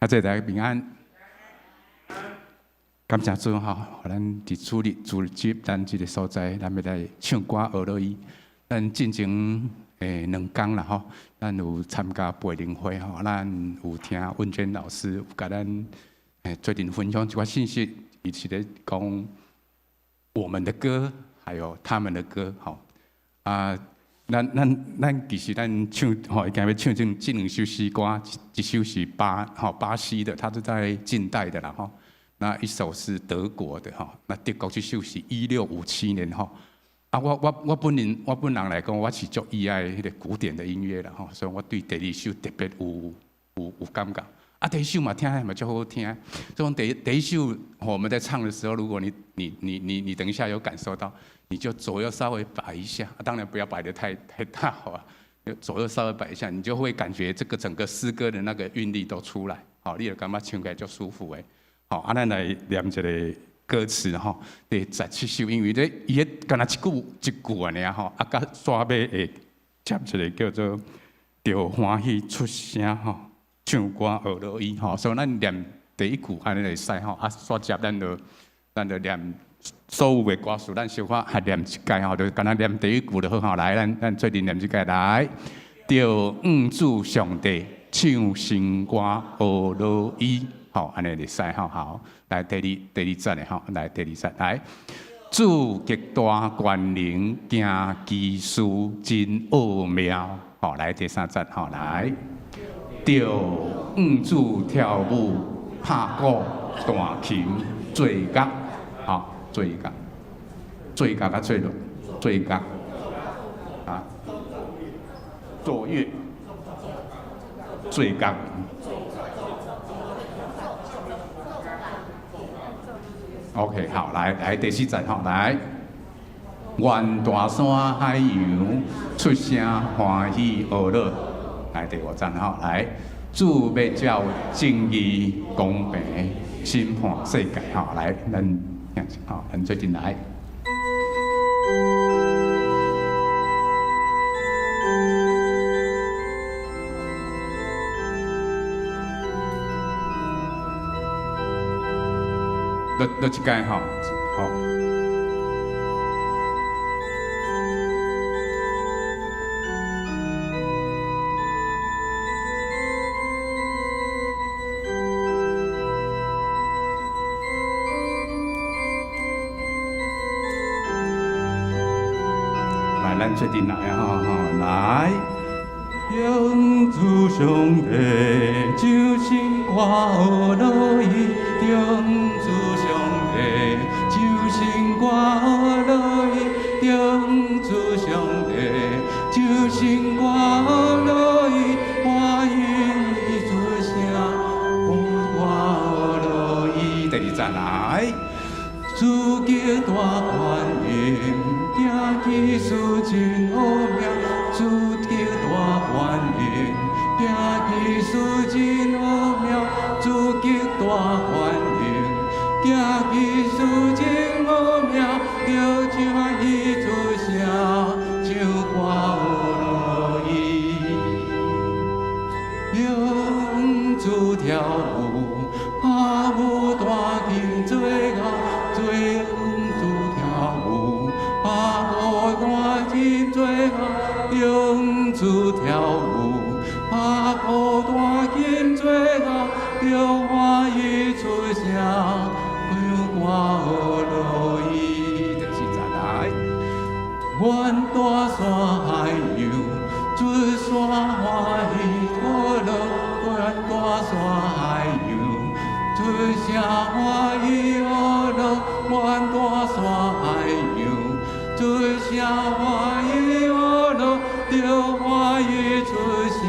這大家平安，感謝主吼，予咱佇主日主日咱這個所在，咱欲來唱歌學落伊。咱進前兩工啦吼，咱有參加培靈會吼，咱有聽文娟老師有共咱做陣分享一寡信息，伊是咧講我們的歌，還有他們的歌吼。啊，咱其實咱唱吼，伊今欲唱這兩首詩歌，一首是巴西的，它是在近代的啦吼。那一首是德國的吼，那德國這首是1657年吼。啊，我本人來講，我是足喜愛彼個古典的音樂啦吼，所以我對第二首特別有感覺。啊，第一首嘛聽起來嘛足好聽。這種第一首我們在唱的時候，如果你等一下有感受到，你就左右稍微擺一下，當然不要擺得太大好啊，左右稍微擺一下，你就會感覺這個整個詩歌的那個韻律都出來，好，你就感覺唱起來足舒服的。好，啊，咱來念一个歌詞吼，第17首，因為咧伊彼敢若一句一句按呢吼，啊，佮煞尾會接一个叫做著歡喜出聲吼，唱歌學落伊吼，所以咱念第一句按呢會使吼，啊，煞接咱就念所有的歌詞，咱小可還念一擺吼，就敢若念第一句就好吼。來，咱做陣念一擺來，著向主上帝唱新歌學落伊。吼，按呢會使吼，好，來第二節的吼，來第二節來，主極大權能，行奇事真奧妙，吼，來第三節吼，來，著向主跳舞，拍鼓彈琴，做樂，吼，做樂，做樂佮做樂，做樂，啊，做樂，做樂。OK，好，來來第四節吼，來，沿大山海洋出聲歡喜呵樂，來第五節吼，來，主欲照正義公平審判世界吼，來，咱吼，咱做陣來。落一擺吼，好。來，咱做陣來吼吼來。向主上帝唱新歌學落伊，向主上帝唱新歌學落伊，向主上帝唱新歌學落伊，歡迎伊出聲，唱歌學落伊。第二節來，主極大權能，行奇事真奧妙，主極大權能，行奇事真奧妙，主極大權能，行奇事真奧妙，著歡喜出聲，唱歌學落伊。向主跳舞，拍鼓彈琴做樂，向主跳舞，拍鼓彈琴做樂，向主跳舞，拍鼓彈琴做樂，著歡喜出聲，唱歌學落伊。第四節來，沿大山海洋出聲歡喜呵樂，沿大山海洋出聲歡喜呵樂，沿大山海洋出聲歡喜呵樂，著歡喜出聲，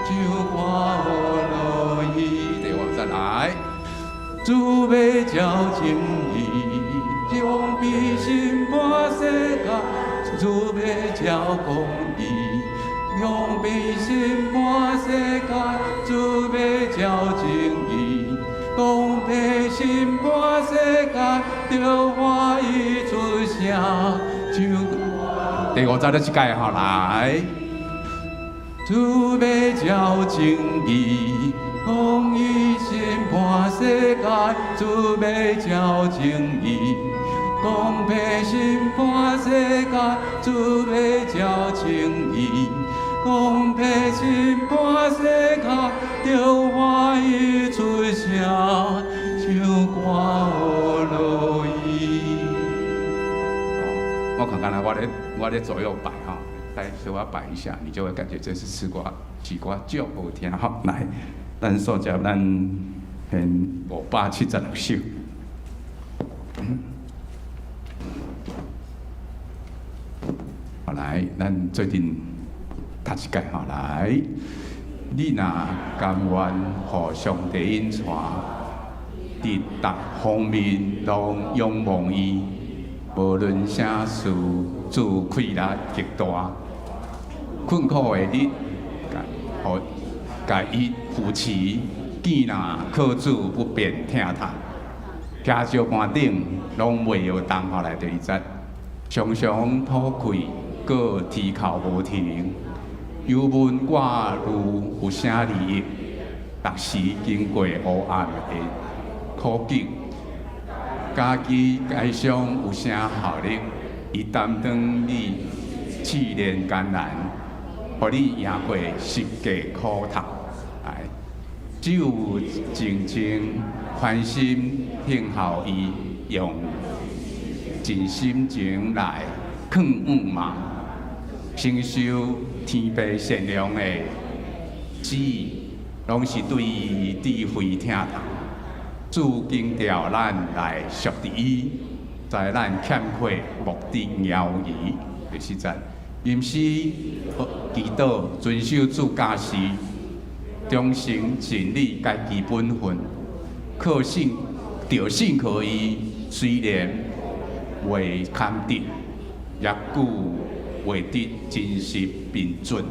唱歌學落伊。第五節來，主欲照正義，公平審判世界，主欲照公義，公平審判世界，主欲照正義，公平審判世界，著歡喜出聲，唱歌。第五節咧這擺吼來，主欲照正義，公公義審判世界，主欲照正義。公平審判世界，主欲照正義。公平審判世界，著歡喜出聲，唱歌學樂伊。我看看我咧左右擺吼，來小可擺一下，你就會感覺這是詩歌，詩歌足好聽吼。來，咱數接咱獻576首。好來，咱做陣讀一擺吼來。你若甘願予上帝引帶，佇逐方面攏仰望伊，無論啥事，主氣力極大，困苦的日，予共伊扶持，見若靠主不便疼痛，徛石盤頂攏袂搖動。吼來第二節，常常討氣，閣啼哭無停，憂悶掛慮有啥利益？逐時經過黑暗的苦境，家己哀傷有啥效力？伊擔當你試煉艱難，予你贏過十架苦頭。來，只有靜靜寬心聽候伊，用盡心情來囥望，承受天父善良的旨意，攏是對伊智慧疼痛。主強調咱來屬佇伊，知咱欠缺目的猶疑。第四節，吟詩祈禱，遵守主教示，忠誠盡你家己本分，靠信著信靠伊，雖然未堪得，也久話得真實憑準。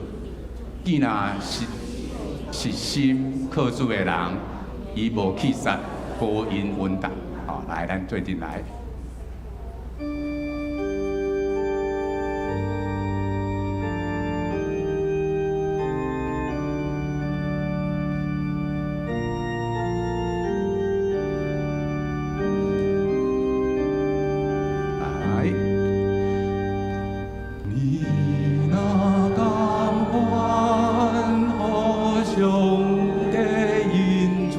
見若實實心靠主的人，伊無棄殺，無因穩當。好，來，咱做陣來。來。你若甘願予上帝引帶，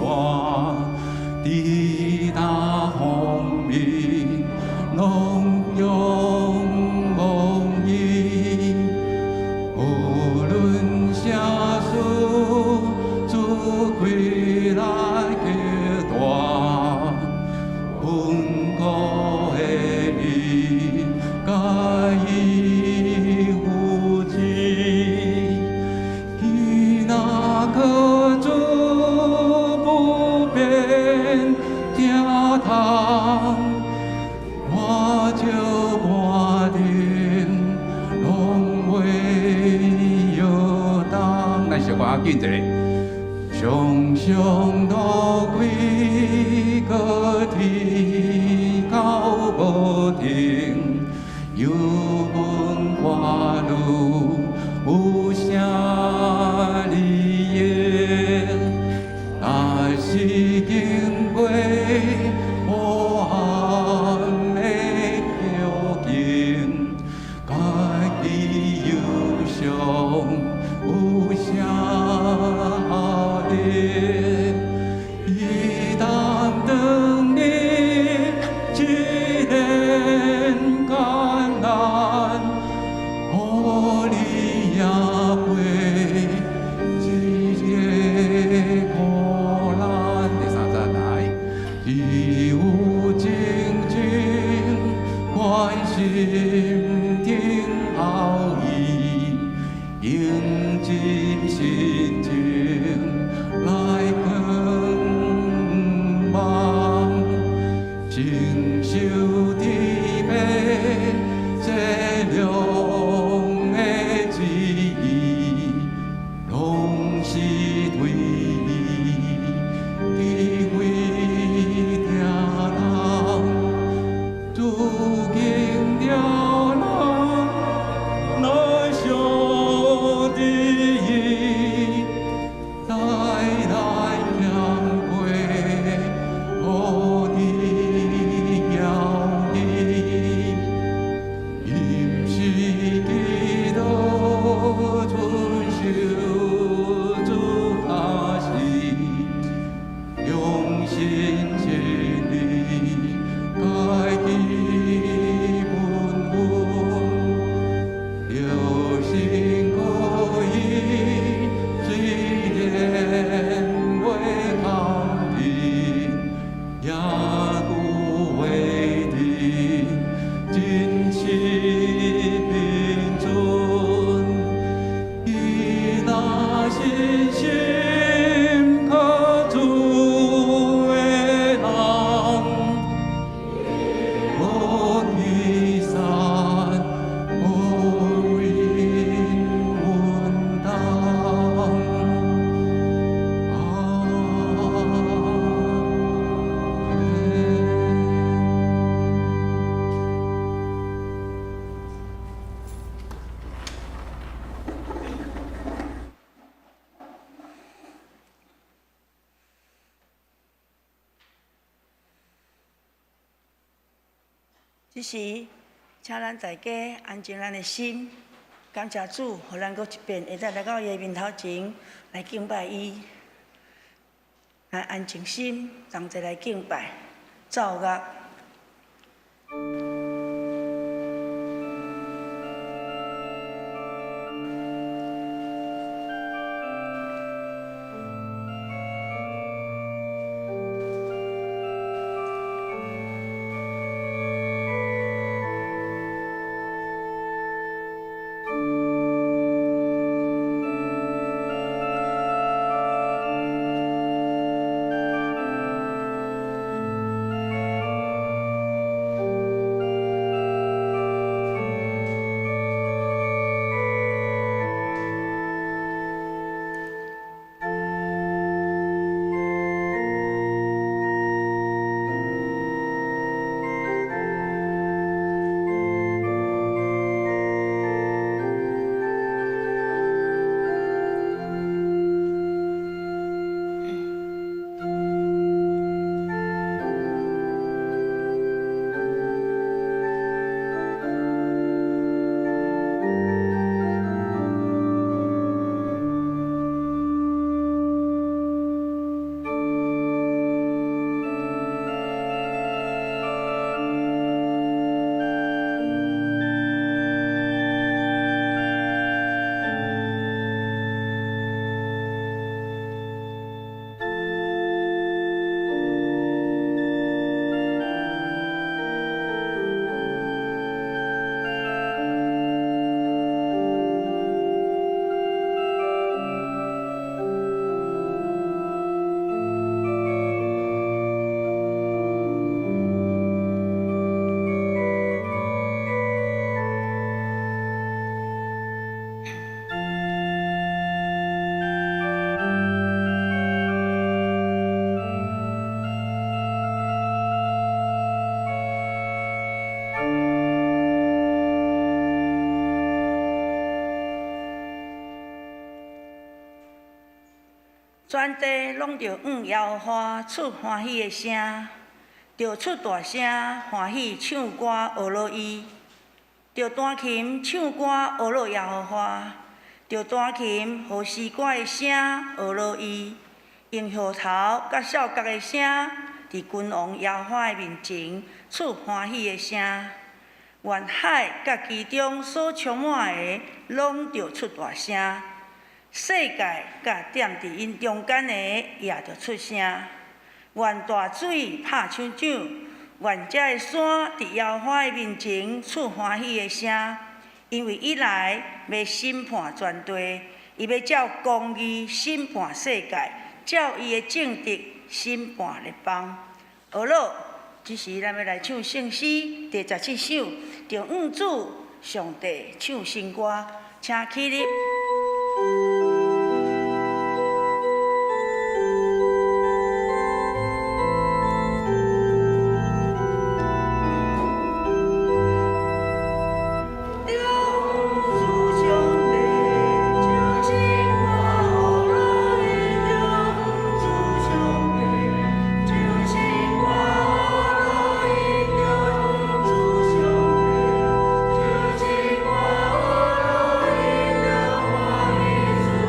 佇逐方面攏仰望伊，無論啥事，主氣力極大，困苦的日，共伊扶持。伊若靠主不便疼痛，活石盤頂攏袂搖動。咱小可緊一下。常常討氣，閣啼哭無停，憂悶掛慮有啥利益？若是經過黑暗的苦境，家己憂傷有啥效力？伊擔當你試煉艱難，予你贏過這個苦難。第三節來。伊心親理，家己問阮，著信靠伊，雖然袂看見，也閣會認，真實並存。伊若信心靠主的人，無欺山，無因穩當。阿們。這時，請咱大家安靜咱的心，感謝主，予咱閣一遍會當來到伊的面頭前來敬拜伊。來安靜心，同齊來敬拜，奏樂。全地攏著向耶和華出歡喜的聲，著出大聲歡喜唱歌呵咾伊，著彈琴唱歌呵咾耶和華，著彈琴和詩歌的聲呵咾伊，用號頭佮哨角的聲，佇君王耶和華的面前出歡喜的聲。願海佮其中所充滿的，攏著出大聲。世界佮踮佇𪜶中間的也著出聲。願大水拍手掌，願這个山佇耶和華的面前出歡喜的聲，因為伊來欲審判全地，伊欲照公義審判世界，照伊的正直審判列邦。呵咾，這時咱欲來唱聖詩第17首，著向主上帝唱新歌，請起立。唱新歌，呵咾伊，著向主上帝唱新歌，呵咾伊，著向主上帝唱新歌，呵咾伊，著歡喜。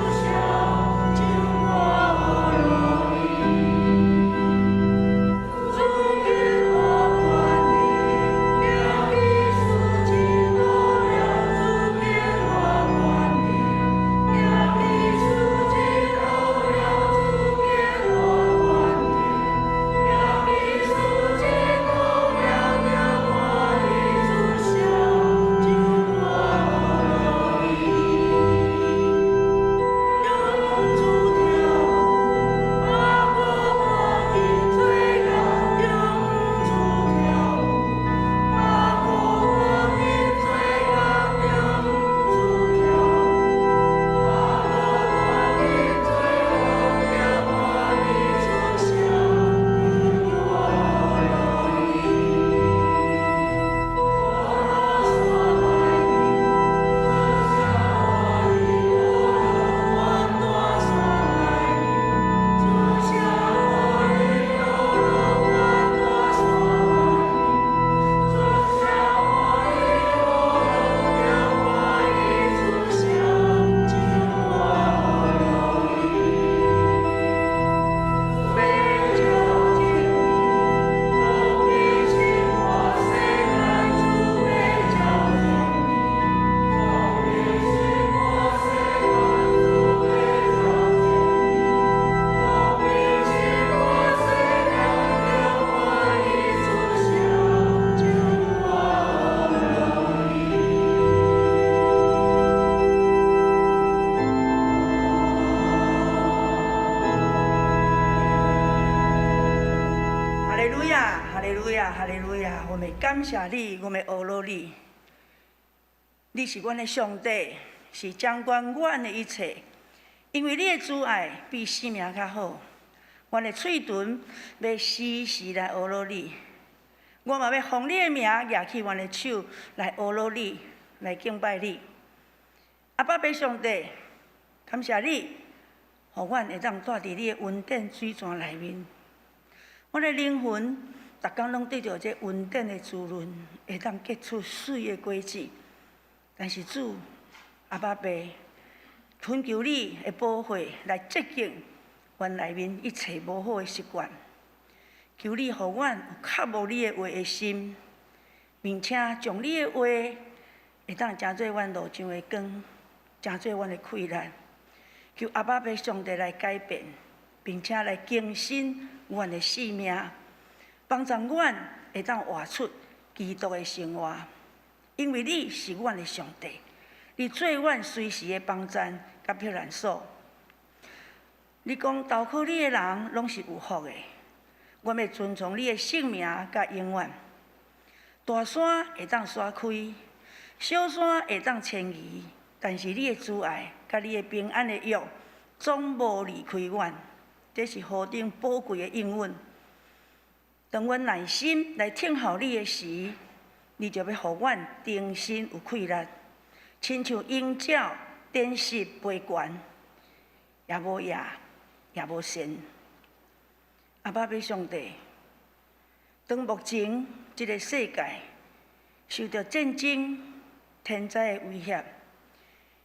利路亞，哈利路亞，哈利路亞！我們感謝你，我們阿羅你。你是阮的上帝，是掌管阮的一切。因為你的慈愛比生命較好，阮的喙唇欲時時來阿羅你。我嘛欲奉你的名，舉起阮的手來阿羅你，來敬拜你。阿爸父上帝，感謝你，予阮會當蹛佇你的恩典水泉內面。阮的靈魂，逐工攏得著這恩典的滋潤，會當結出媠的果子。但是主，阿爸父，懇求你的寶血來潔淨阮內面一切無好的習慣。求你予阮有渴慕你的話的心，並且將你的話會當成做阮路上的光，成做阮的氣力。求阿爸父上帝來改變，並且來更新阮的生命，幫助阮會當活出基督的生活。因為你是阮的上帝，你做阮隨時的幫贊佮避難所。你講投靠你的人攏是有福的，阮欲尊崇你的聖名佮永遠。大山會當徙開，小山會當遷移，但是你的慈愛佮你的平安的約總無離開阮。這是何等寶貴的應允！當阮耐心來等候你的時，你就欲予阮重新有氣力，親像鷹鳥展翅飛懸，也無夜，也無瀉。阿爸父上帝，當目前這个世界受著戰爭、天災的威脅，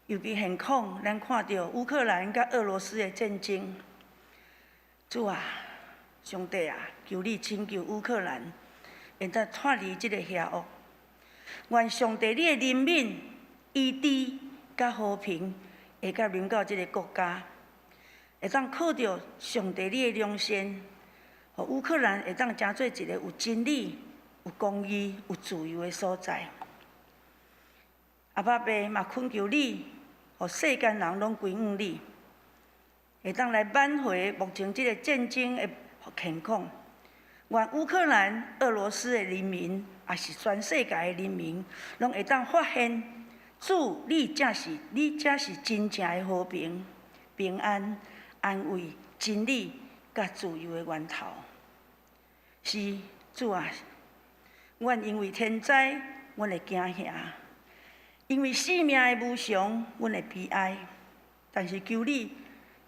尤其現況，咱看著烏克蘭佮俄羅斯的戰爭，主啊，上帝啊，求你拯救烏克蘭，會當脫離這个邪惡。願上帝你的憐憫、醫治佮和平，會佮臨到這个國家，會當靠著上帝你的良善，予烏克蘭會當成做一个有真理、有公義、有自由的所在。阿爸父嘛懇求你，予世間人攏歸向你，會當來挽回目前這个戰爭的現況。願烏克蘭、俄羅斯的人民，也是全世界的人民，攏會當發現，主你才是真正的和平、平安、安慰、真理佮自由的源頭。是主啊，阮因為天災，阮會驚嚇；因為生命的無常，阮會悲哀。但是求你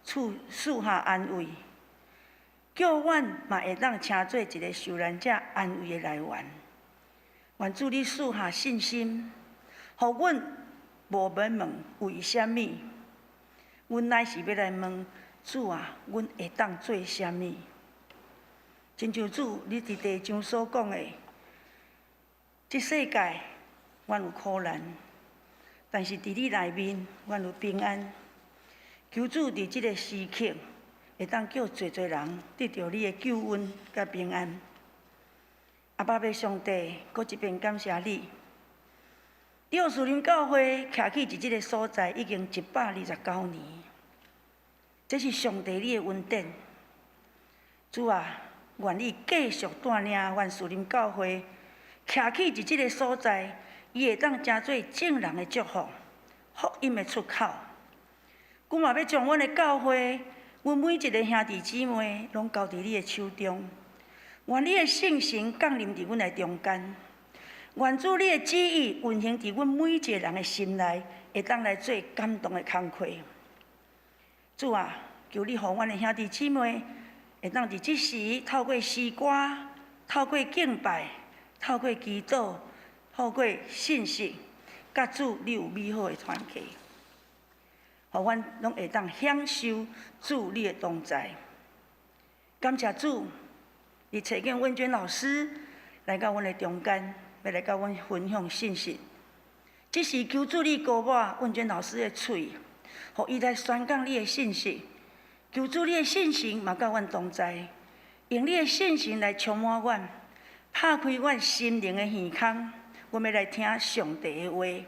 賜下安慰，叫阮嘛會當成做一个受難者安慰的來源。願主你賜下信心，予阮無欲問為啥物，阮乃是欲來問主啊，阮會當做啥物？親像主你佇第二章所講的，這世界阮有苦難，但是佇你內面，阮有平安。求主佇這个時刻，會當叫濟濟人得著你的救恩佮平安。阿爸父上帝，閣一遍感謝你。你予樹林教會徛起佇這个所在已經129年，這是上帝你的恩典。主啊，願你繼續帶領阮樹林教會徛起佇這个所在，伊會當成做眾人的祝福、福音的出口。阮嘛欲將阮的教會，阮每一个兄弟姊妹，攏交佇你的手中。願你的聖神降臨佇阮的中間，願主你的旨意運行佇阮每一个人的心內，會當來做感動的工課。主啊，求你予阮的兄弟姊妹，會當佇這時透過詩歌、透過敬拜、透過祈禱、透過信息，佮主你有美好的團契，予阮攏會當享受主你的同在。感謝主，你差遣文娟老師來到阮的中間，欲來佮阮分享信息。這時求主你膏抹文娟老師的喙，予伊來宣講你的信息。求主你的聖神嘛佮阮同在，用你的聖神來充滿阮，拍開阮心靈的耳孔，阮欲來聽上帝的話。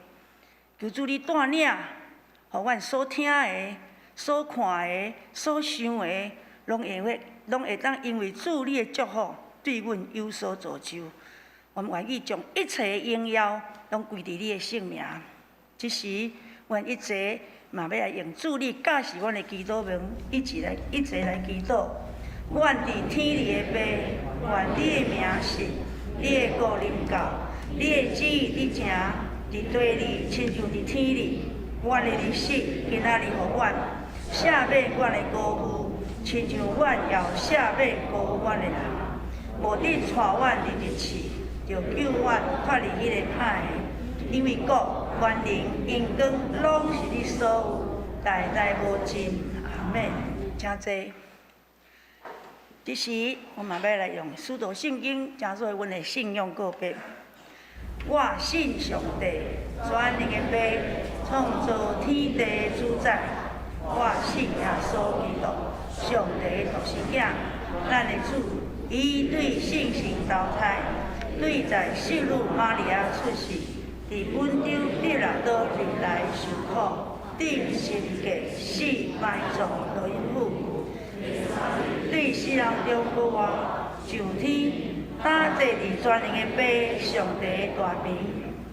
求主你帶領，予阮所聽的、所看的、所想的，攏會當因為主你的祝福，對阮有所造就。阮願意將一切的榮耀攏歸佇你的聖名。這時，阮一齊嘛欲來用主你教示阮的祈禱文，一齊來一齊來祈禱。阮佇天裡的父，願你的名聖，你的國臨到，你的旨意佇成，佇地裡親像佇天裡。阮的日食今仔日予阮，赦免阮的過犯，親像阮也有赦免過犯阮的人。無得帶阮入去試，著救阮脫離彼个歹的。因為國、權能、榮光，攏是你所有，代代無盡。阿們。請坐。這時，我嘛欲來用使徒信經，成做阮的信仰告白。我信上帝，全能的父，創造天地的主宰。我信耶穌基督，上帝的獨生囝，咱的主，伊對聖神投胎，對在聖女瑪利亞出世，佇本丟彼拉多入來受苦，釘十字架，死埋葬落陰府，對死人中復活，上天，搭坐佇全能的父上帝的大邊，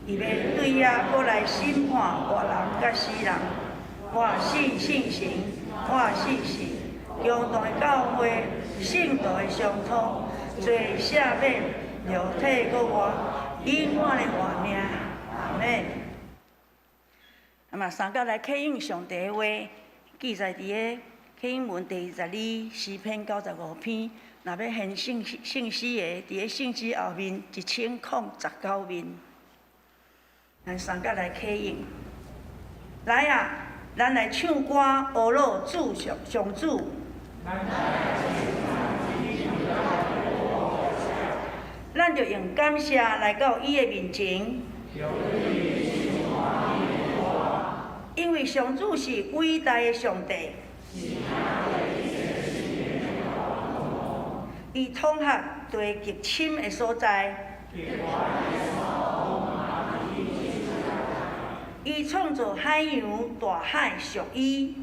伊欲對遐閣來審判活人佮死人。我信聖神，我信神，共同的教會，聖徒的相通，罪赦免，肉體復活，永遠的活命。阿們。那麼三角來啟應上帝的話，記載佇个啟應文第二十二詩篇95篇。若欲現聖聖詩的，佇个聖詩後面1019面。咱三角來啟應，來啊！咱來唱歌，呵咾主上上主。咱著用感謝來到伊的面前，因為上主是偉大的上帝，伊統轄地極深的所在，伊創造海洋、大海屬伊。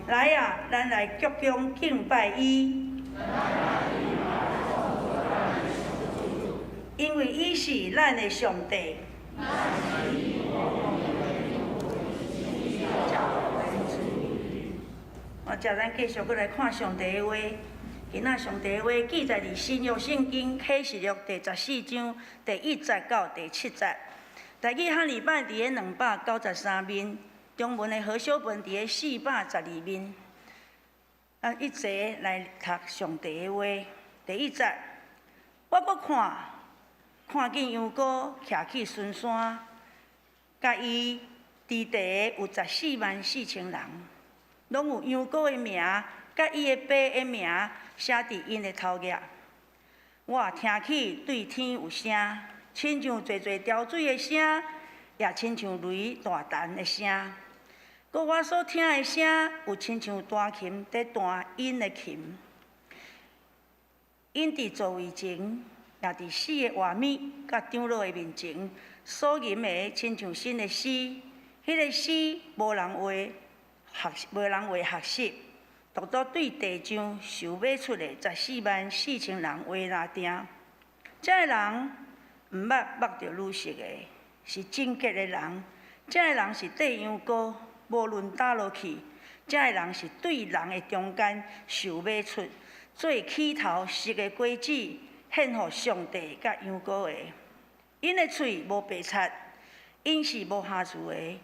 來啊，咱來鞠躬敬拜伊，因為伊是咱的上帝。我接咱繼續閣來看上帝的話。今仔上帝的話記載佇新約聖經啟示錄第14章第1節到第7節。台語漢字版佇个293面，中文的和修本佇个412面。咱一齊來讀上帝的話。第1節，我閣看，看見羊羔徛起巡山，佮伊佇地的有144,000人，攏有羊羔的名，佮伊的爸的名寫佇𪜶的頭額。我聽起對天有聲，親像濟濟潮水的聲，也親像雷大彈的聲。閣我所聽的聲，有親像彈琴佇彈𪜶的琴。𪜶佇座位前，也佇四个活物佮長老的面前，所吟的親像新的詩。彼个詩無人話學，無人會學習，獨獨對地上受買出的144,000人話來聽。這个人毋捌縛著女色的，是貞潔的人。這个人是綴羊羔，無論佗落去。這个人是對人的中間受買出，做起頭熟的果子，獻予上帝佮羊羔的。𪜶的喙無白賊，𪜶是無瑕疵的。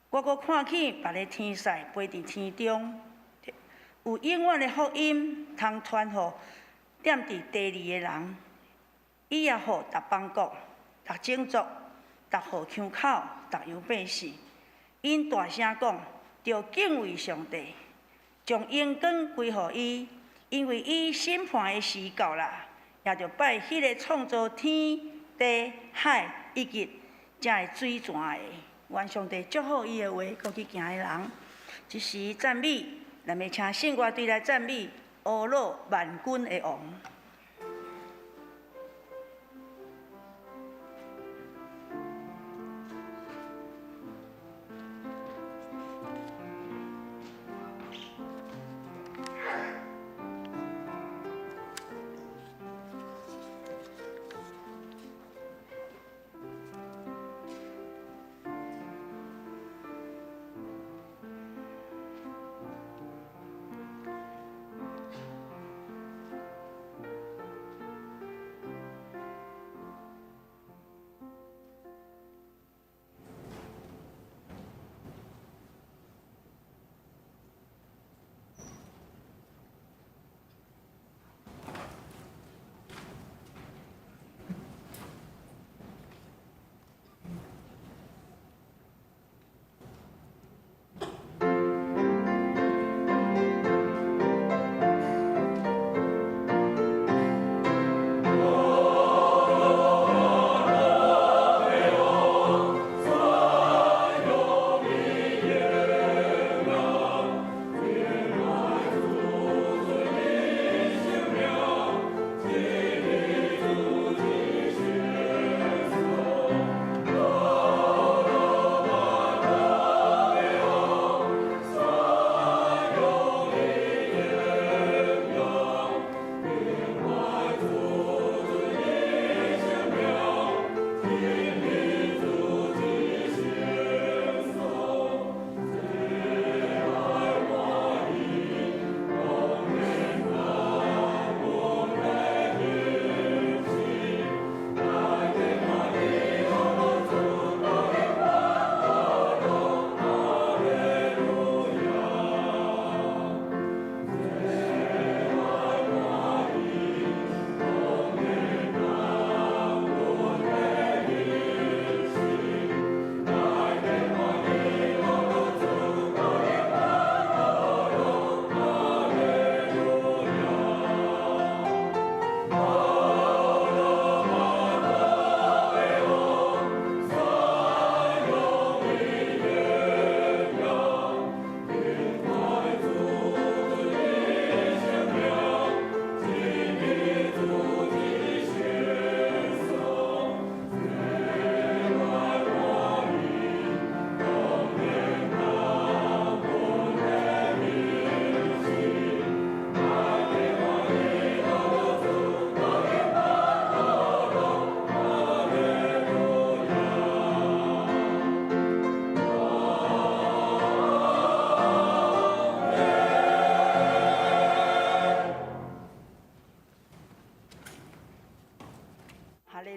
我閣看見別个天使飛佇天中，有永遠的福音通傳予踮佇地裡的人，伊也予逐邦國、逐種族、逐戶腔口、逐樣百姓，𪜶大聲講：著敬畏上帝，將榮光歸予伊，因為伊審判的時到啦，也著拜彼个創造天地海以及遮个水泉的。願上帝祝福伊的話，閣去行的人，這時讚美，咱欲請聖樂隊來讚美呵咾萬軍的王。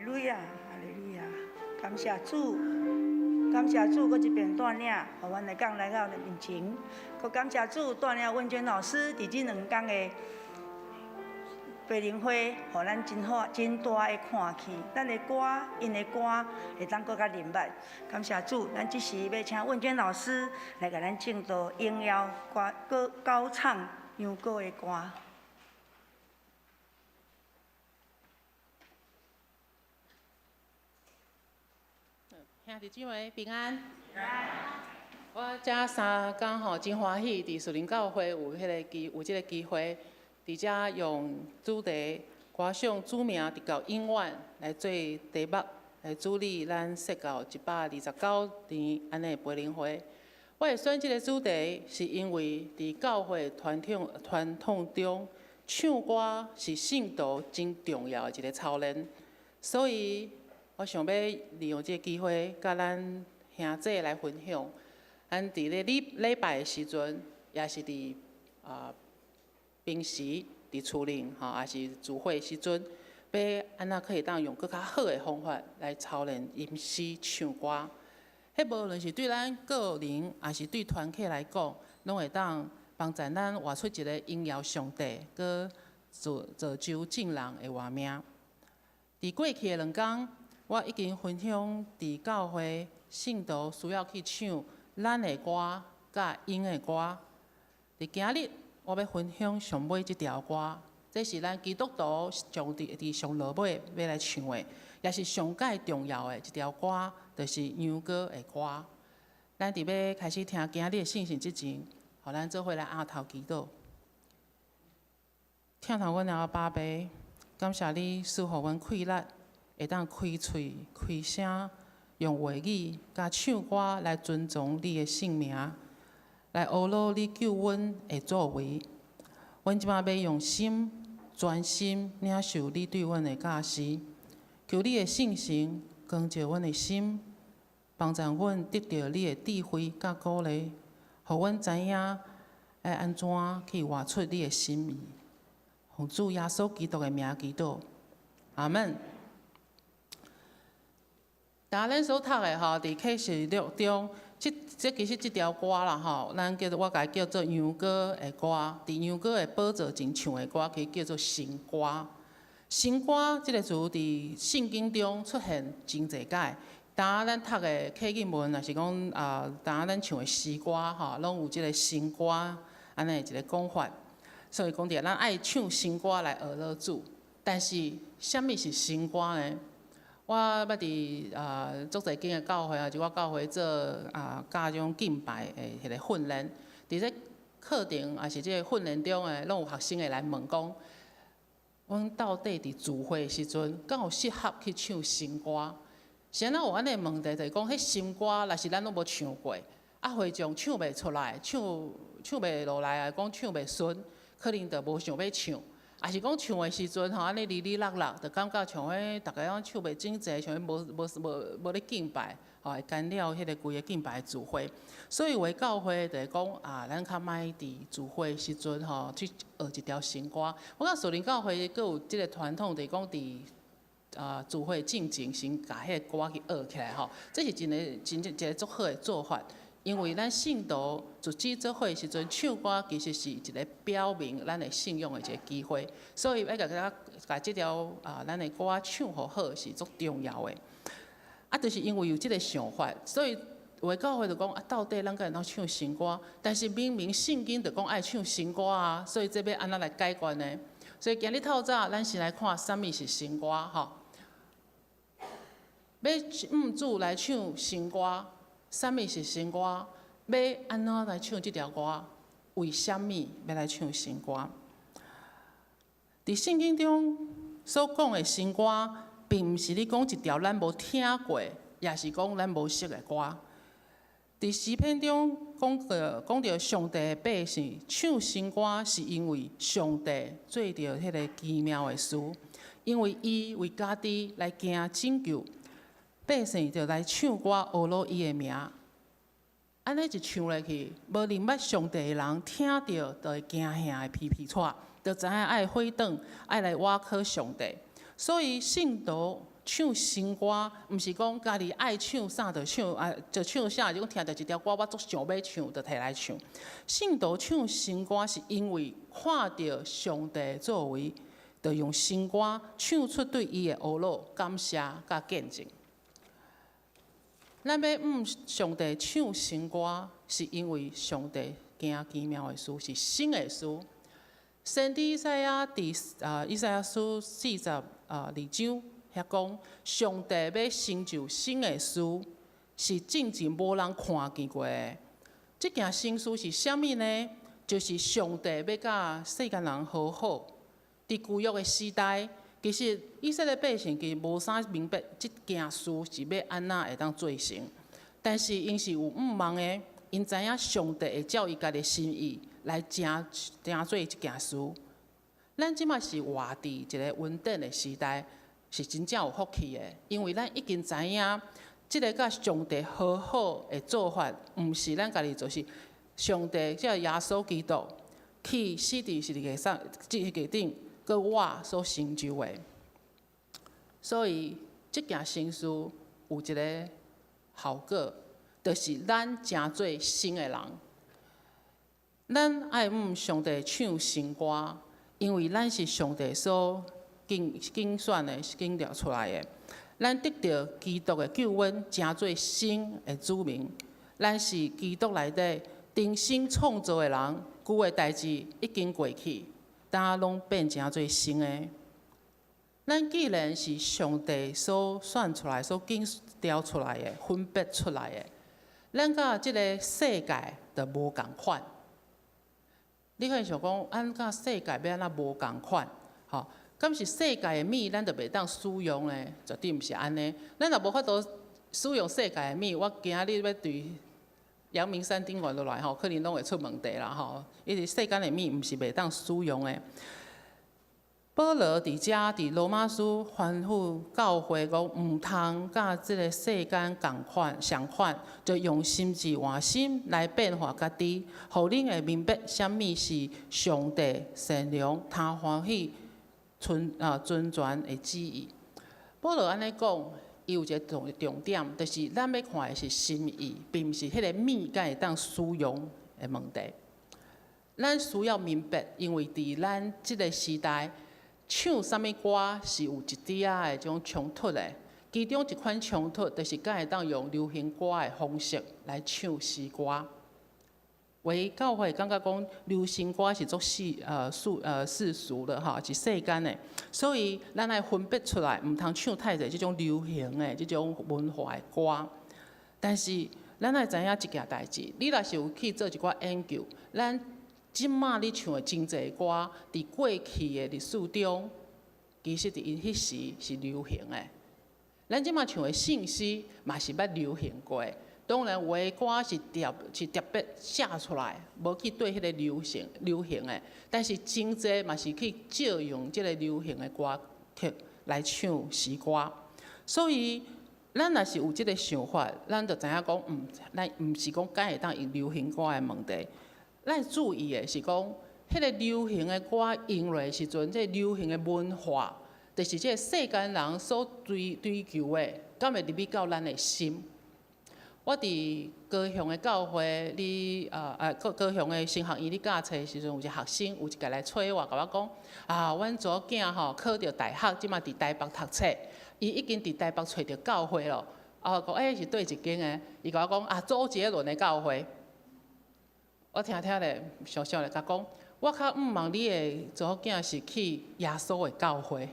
利路亞，哈利路亞！感謝主，感謝主，閣一遍帶領，予阮會當來到面前。閣感謝主帶領文娟老師佇這兩工的培靈會，予咱真好、真大的看見。咱的歌，𪜶的歌會當閣較明白。感謝主，咱這時欲請文娟老師來共咱證道榮耀歌、閣高唱羊羔的歌。兄弟姊妹平安。我這三工吼真歡喜，佇樹林教會有彼个機，有這个機會，佇遮用主題歌頌主名直到永遠來做題目，來主理咱釋教129年按呢培靈會。我會選這个主題，是因為佇教會傳統傳統中，唱歌是聖徒真重要的一个操練，所以，我想欲利用這个機會，佮咱兄姊來分享。咱佇咧禮禮拜的時陣，也是佇啊平時佇厝裡吼，也是聚會時陣，欲按怎可以當用閣較好的方法來操練吟詩唱歌。彼無論是對咱個人，抑是對團體來講，攏會當幫助咱活出一个榮耀上帝，閣造造就眾人的活命。佇過去的兩工，我已經分享，佇教會聖徒需要去唱咱的歌，佮𪜶的歌。佇今日，我欲分享上尾這條歌，這是咱基督徒上佇佇上落尾欲來唱的，也是上蓋重要的一條歌，就是羊羔的歌。咱佇欲開始聽今日的信息之前，予咱做伙來徹頭祈禱。疼痛阮的阿爸父，感謝你賜予阮氣力。會當開喙開聲，用話語佮唱歌來尊崇你的聖名，來呵咾你救阮的作為。阮這擺欲用心專心領受你對阮的教示，求你的聖神光照阮的心，幫助阮得著你的智慧佮鼓勵，予阮知影愛按怎去活出你的心意。奉主耶穌基督的名祈禱，阿門。逐咱所讀的吼，佇啟示錄中，這這其實這條歌啦吼，咱叫做我共伊叫做羊羔的歌。佇羊羔的寶座前唱的歌，其實叫做神歌。神歌這个詞佇聖經中出現真濟擺。當咱讀的啟經文，抑是講啊，當咱唱的詩歌吼，攏有這个神歌按呢一个講法。所以講著，咱愛唱神歌來呵咾主。但是，啥物是神歌呢？我捌佇啊足濟間的教會啊，就我教會做啊教這種敬拜的彼个訓練。佇這課程抑是這个訓練中的，攏有學生會來問講：阮到底佇聚會的時陣，敢有適合去唱神歌？是按怎有按呢問題？就是講，彼神歌若是咱攏無唱過，啊會眾唱袂出來，唱唱袂落來啊，講唱袂順，可能就無想欲唱。抑是講唱的時陣吼，按呢離離落落，就感覺像彼逐家攏唱袂整齊，像彼無無無無咧敬拜，吼會干擾彼个規个敬拜的聚會。所以有的教會就會講啊，咱較莫佇聚會時陣吼去學一條新歌。我感覺樹林教會閣有這个傳統，就是講佇啊聚會進前先共彼个歌去學起來吼，這是真个真正一个足好的做法。因為咱信徒聚集做伙時陣唱歌，其實是一个表明咱的信仰的一个機會，所以欲共共這條啊咱的歌唱予好是足重要的。啊，就是因為有這个想法，所以有的教會就講啊，到底咱敢會當唱新歌？但是明明聖經就講愛唱新歌啊，所以這欲按怎來解決呢？所以今日透早，咱先來看啥物是新歌吼。欲向主來唱新歌。啥物是新歌？欲按怎來唱這條歌？為啥物欲來唱新歌？佇聖經中所講的新歌，並毋是你講一條咱無聽過，抑是講咱無熟的歌。佇詩篇中講著講著上帝的百姓唱新歌，是因為上帝做著彼个奇妙的事，因為伊為家己來行拯救。百姓就來唱歌，呵咾伊的名。按呢一唱落去，無認捌上帝的人聽著，就會驚嚇會皮皮掣，就知影愛回轉，愛來倚靠上帝。所以聖徒唱新歌，毋是講家己愛唱啥就唱，啊就唱啥，就講聽著一條歌我足想欲唱，就提來唱。聖徒唱新歌是因為看著上帝作為，就用新歌唱出對伊的呵咾、感謝佮見證。咱欲向上帝唱新歌，是因為上帝行奇妙的事，是新的事。先知以賽亞佇以賽亞書42章遐講，上帝欲成就新的事，是進前無人看見過的。這件新事是啥物呢？就是上帝欲佮世間人和好。佇舊約的時代，其實以色列百姓其實無啥明白這件事是欲按怎會當做成，但是𪜶是有向望的，𪜶知影上帝會照伊家己的心意來成做這件事。咱這馬是活佇一個恩典的時代，是真正有福氣的，因為咱已經知影這个佮上帝和好的做法，毋是咱家己做，是上帝藉耶穌基督去死佇十字架上，十字架頂，閣我所成就的。所以這件新事有一个效果，就是咱成做新的人。咱愛向上帝唱新歌，因為咱是上帝所揀選的、揀調出來的。咱得著基督的救恩，成做新的子民。咱是基督內底重新創造的人，舊的代誌已經過去，今攏變成做新的。咱既然是上帝所選出來、所揀調出來的、分別出來的，咱佮這个世界就無仝款。你可能想講，咱佮世界欲按怎無仝款？吼，敢是世界的物，咱就袂當使用呢？絕對毋是按呢。咱若無法度使用世界的物，我今仔日欲對陽明山頂懸落來吼，可能攏會出問題啦吼。因為世間的物毋是袂當使用的。保羅佇遮佇羅馬書吩咐教會講，毋通佮這个世間仝款相款，就用心智換心來變化家己，予恁會明白啥物是上帝善良、他歡喜、純全的旨意。保羅按呢講，伊有一個重點，就是咱欲看的是心意，並毋是彼個物敢會當使用的問題。咱需要明白，因為佇咱這个時代，唱啥物歌是有一點仔的這種衝突的。其中一款衝突就是敢會當用流行歌的方式來唱詩歌。有的教會感覺講流行歌是足世俗的吼，是世間的，所以咱愛分別出來，毋通唱太濟這種流行的這種文化的歌。但是咱愛知影一件代誌，你若是有去做一寡研究，咱這馬咧唱的真濟歌，佇過去的歷史中，其實佇𪜶彼時是流行的。咱這馬唱的聖詩嘛是捌流行過。當然有的歌是特別寫出來，無去對彼个流行的，但是真濟嘛是去借用這个流行的歌曲來唱詩歌。所以，咱若是有這个想法，咱就知影講，咱毋是講敢會當用流行歌的問題。咱注意的是講，彼个流行的歌用落的時陣，這个流行的文化，就是這个世間人所追求的，敢會入去到咱的心？我佇高雄的教會，咧高雄的神學院咧教冊的時陣，有一個學生有一擺來揣我，共我講啊，阮查某囝吼考著大學，這馬佇台北讀冊，伊已經佇台北揣著教會咯。啊，我講是佗一間的？伊共我講啊，周杰倫的教會。我聽聽咧，想想咧，共講，我較向望你的查某囝是去耶穌的教會，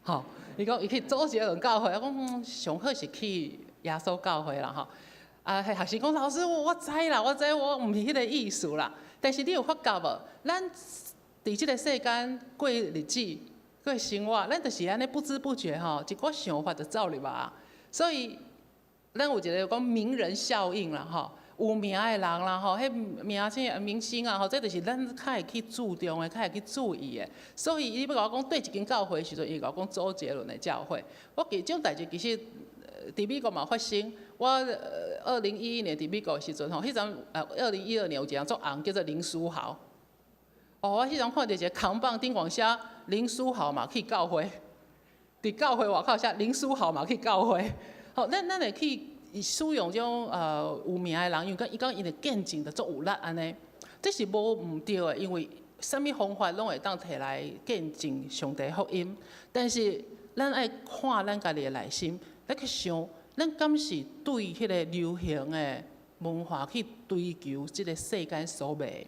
吼。伊講伊去周杰倫教會，我講上好是去耶穌教會啦，吼。啊，彼學生講老師，我知啦，我知我毋是彼个意思啦。但是你有發覺無？咱佇這个世間過日子、過生活，咱就是按呢不知不覺吼，一寡想法就走入來。所以，咱有一个講名人效應啦，吼。有名的人啦，吼，彼明星啊，吼，這就是咱較會去注重的，較會去注意的。所以，伊欲共我講佗一間教會的時陣，伊共我講周杰倫的教會。我記這種代誌其實佇美國嘛發生。我2011年佇美國的時陣吼，彼陣2012年有一個人足紅，叫做林書豪。哦，我彼陣看著一个扛棒頂懸寫林書豪嘛去教會。佇教會外口寫林書豪嘛去教會，吼，咱會去使用這種有名的人，因為講伊講𪜶的見證就足有力按呢，這是無毋對的，因為啥物方法攏會當提來見證上帝福音，但是咱愛看咱家己的內心，咱去想，咱敢是對彼个流行的文化去追求這个世間所欲？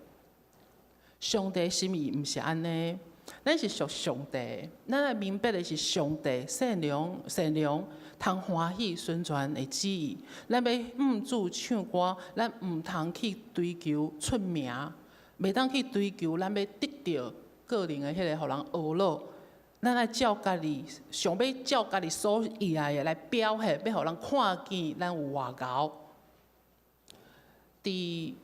上帝心意毋是按呢，咱是屬上帝，咱愛明白的是上帝善良、善良、通歡喜、純全的旨意。咱欲向主唱歌，咱毋通去追求出名，袂當去追求咱欲得著個人的彼个，予人呵咾。咱愛照家己想欲照家己所意愛的來表現，欲予人看見咱有偌𠢕。佇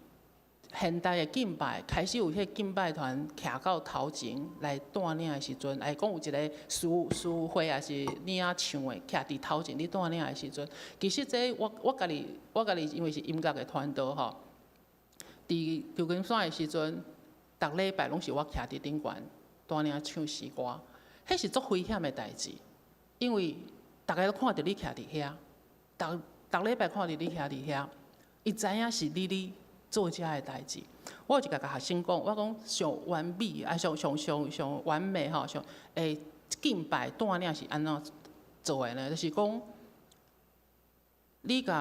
現代的敬拜開始有彼个敬拜團徛到頭前來帶領的時陣，會講有一個司司會抑是領唱的徛佇頭前咧帶領的時陣，其實這我家己因為是音樂的傳道吼，佇舊金山的時陣，逐禮拜攏是我徛佇頂懸帶領唱詩歌，彼是足危險的代誌，因為逐家攏看著你徛佇遐，逐逐禮拜看著你徛佇遐，伊知影是你咧做這个代誌。我有一共共學生講，我講上完美啊，上上上上完美吼，上會敬拜帶領是按怎做的呢？就是講，你共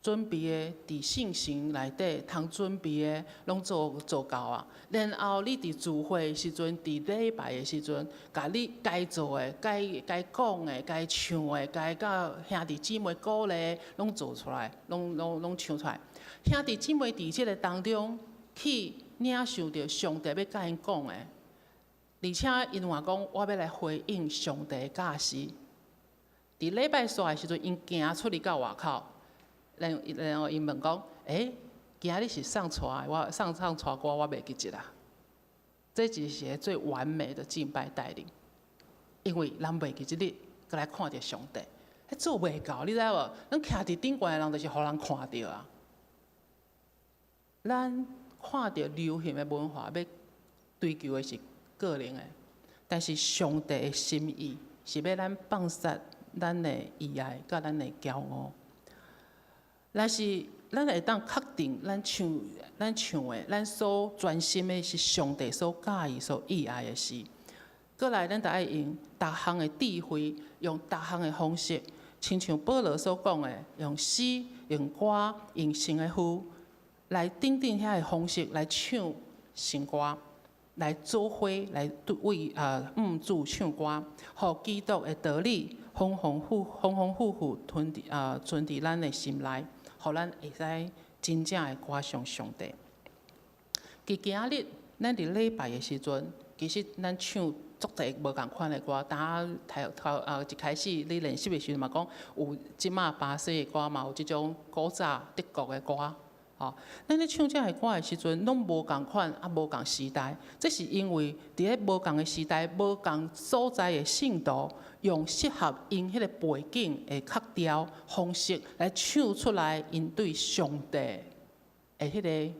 準備的佇聖城內底通準備的攏做做夠啊，然後你佇聚會的時陣，佇禮拜的時陣，共你該做的、該講的、該唱的、該佮兄弟姊妹鼓勵，攏做出來，攏唱出來。兄弟姊妹佇這个當中去領受著上帝欲共𪜶講的，而且𪜶嘛講我欲來回應上帝的教示。佇禮拜煞的時陣，𪜶行出去到外口，然後𪜶問講：欸，今仔日是啥帶的？我啥啥帶歌，我袂記得啦。這就是個最完美的敬拜帶領，因為人袂記這日，閣來看著上帝，彼做袂到，你知無？咱徛佇頂懸的人，就是予人看著啊。咱看著流行的文化，欲追求的是個人的，但是上帝的心意是欲咱放殺咱的意愛，佮咱的驕傲。若是咱會當確定，咱唱的，咱所專心的是上帝所佮意、所意愛的事。過來，咱著愛用逐項的智慧，用逐項的方式，親像保羅所講的，用詩、用歌、用神的話，來等等遐个方式來唱神歌，來做伙來為向主唱歌，予基督的道理豐豐富豐豐富富存佇啊存佇咱的心內，予咱會使真正的歌頌上帝。佇今仔日，咱佇禮拜的時陣，其實咱唱足濟無仝款的歌。當頭頭啊一開始你練習的時陣嘛講，有這馬巴西的歌嘛，有這種古早德國的歌。吼，咱咧唱這个歌的時陣，攏無仝款，啊無仝時代。這是因為佇咧無仝的時代、無仝所在的信徒，用適合𪜶彼个背景的曲調方式來唱出來，𪜶對上帝的彼个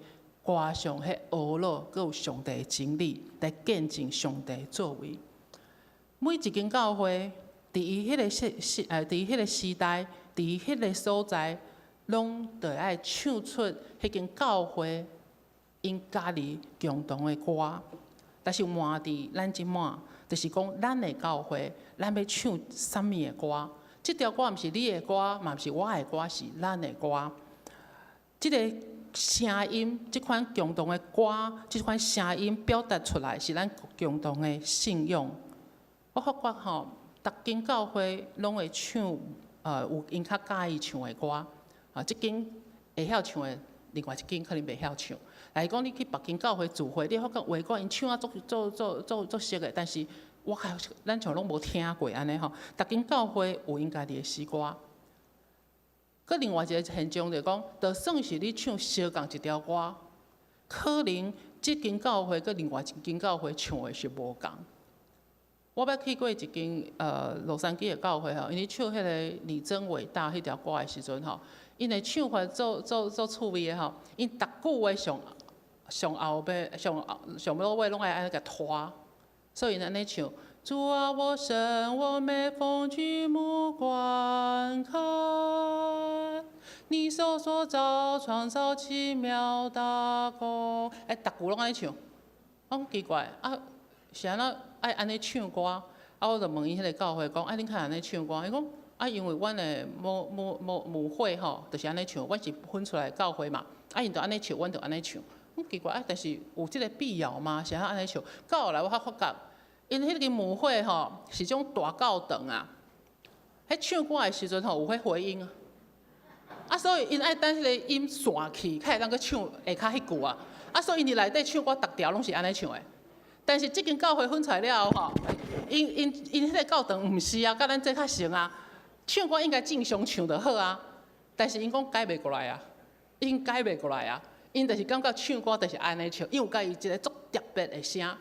歌頌、彼呵咾，閣有上帝的真理來見證上帝的作為。每一間教會，佇伊彼个時時呃，佇彼个時代，佇彼个所在，攏著愛唱出彼間教會𪜶家己共同的歌。但是換佇咱這馬，就是講咱的教會，咱欲唱啥物的歌？這條歌毋是你的歌，嘛毋是我的歌，是咱的歌。這個聲音，這款共同的歌，這款聲音表達出來，是咱共同的信仰。我發覺吼，逐間教會攏會唱，有𪜶較佮意唱的歌。啊，這間會曉唱的，另外一間可能袂曉唱。來講，你去別間教會聚會，你發覺有的歌𪜶唱啊足足足足足熟的，但是我較咱像攏無聽過按呢吼。逐間教會有𪜶家己的詩歌。閣另外一個現象就講，就算是你唱相仝一條歌，可能這間教會佮另外一間教會唱的是無仝。我捌去過一間洛杉磯的教會吼，𪜶咧唱彼个你真偉大彼條歌的時陣吼，𪜶的唱法足足足趣味的吼，𪜶逐句話上上後尾上上尾尾攏愛按呢共拖，所以𪜶按呢唱，主啊，我神，我每逢舉目觀看，你手所造創造奇妙大工。欸，逐句攏按呢唱，我講奇怪，啊，是按怎愛按呢唱歌？啊，我就問𪜶彼個教會講，啊，恁較按呢唱歌？伊講，啊，因為阮的母會吼，就是按呢唱，阮是分出來教會嘛，啊，𪜶就按呢唱，阮就按呢唱。講奇怪啊，但是有這個必要嗎？是按怎按呢唱？到後來我才發覺，𪜶彼個母會吼是種大教堂啊，彼唱歌的時陣吼有彼回音啊，啊，所以𪜶愛等彼個音散去，才會當閣唱下跤彼句啊。啊，所以𪜶佇內底唱歌，逐條攏是按呢唱的。但是這間教會分出來了後吼，𪜶彼個教堂毋是啊，佮咱這較像啊，唱歌應該正常唱就好啊。但是𪜶講改袂過來啊，𪜶改袂過來啊，𪜶就是感覺唱歌就是按呢唱，𪜶有家己一個足特別的聲。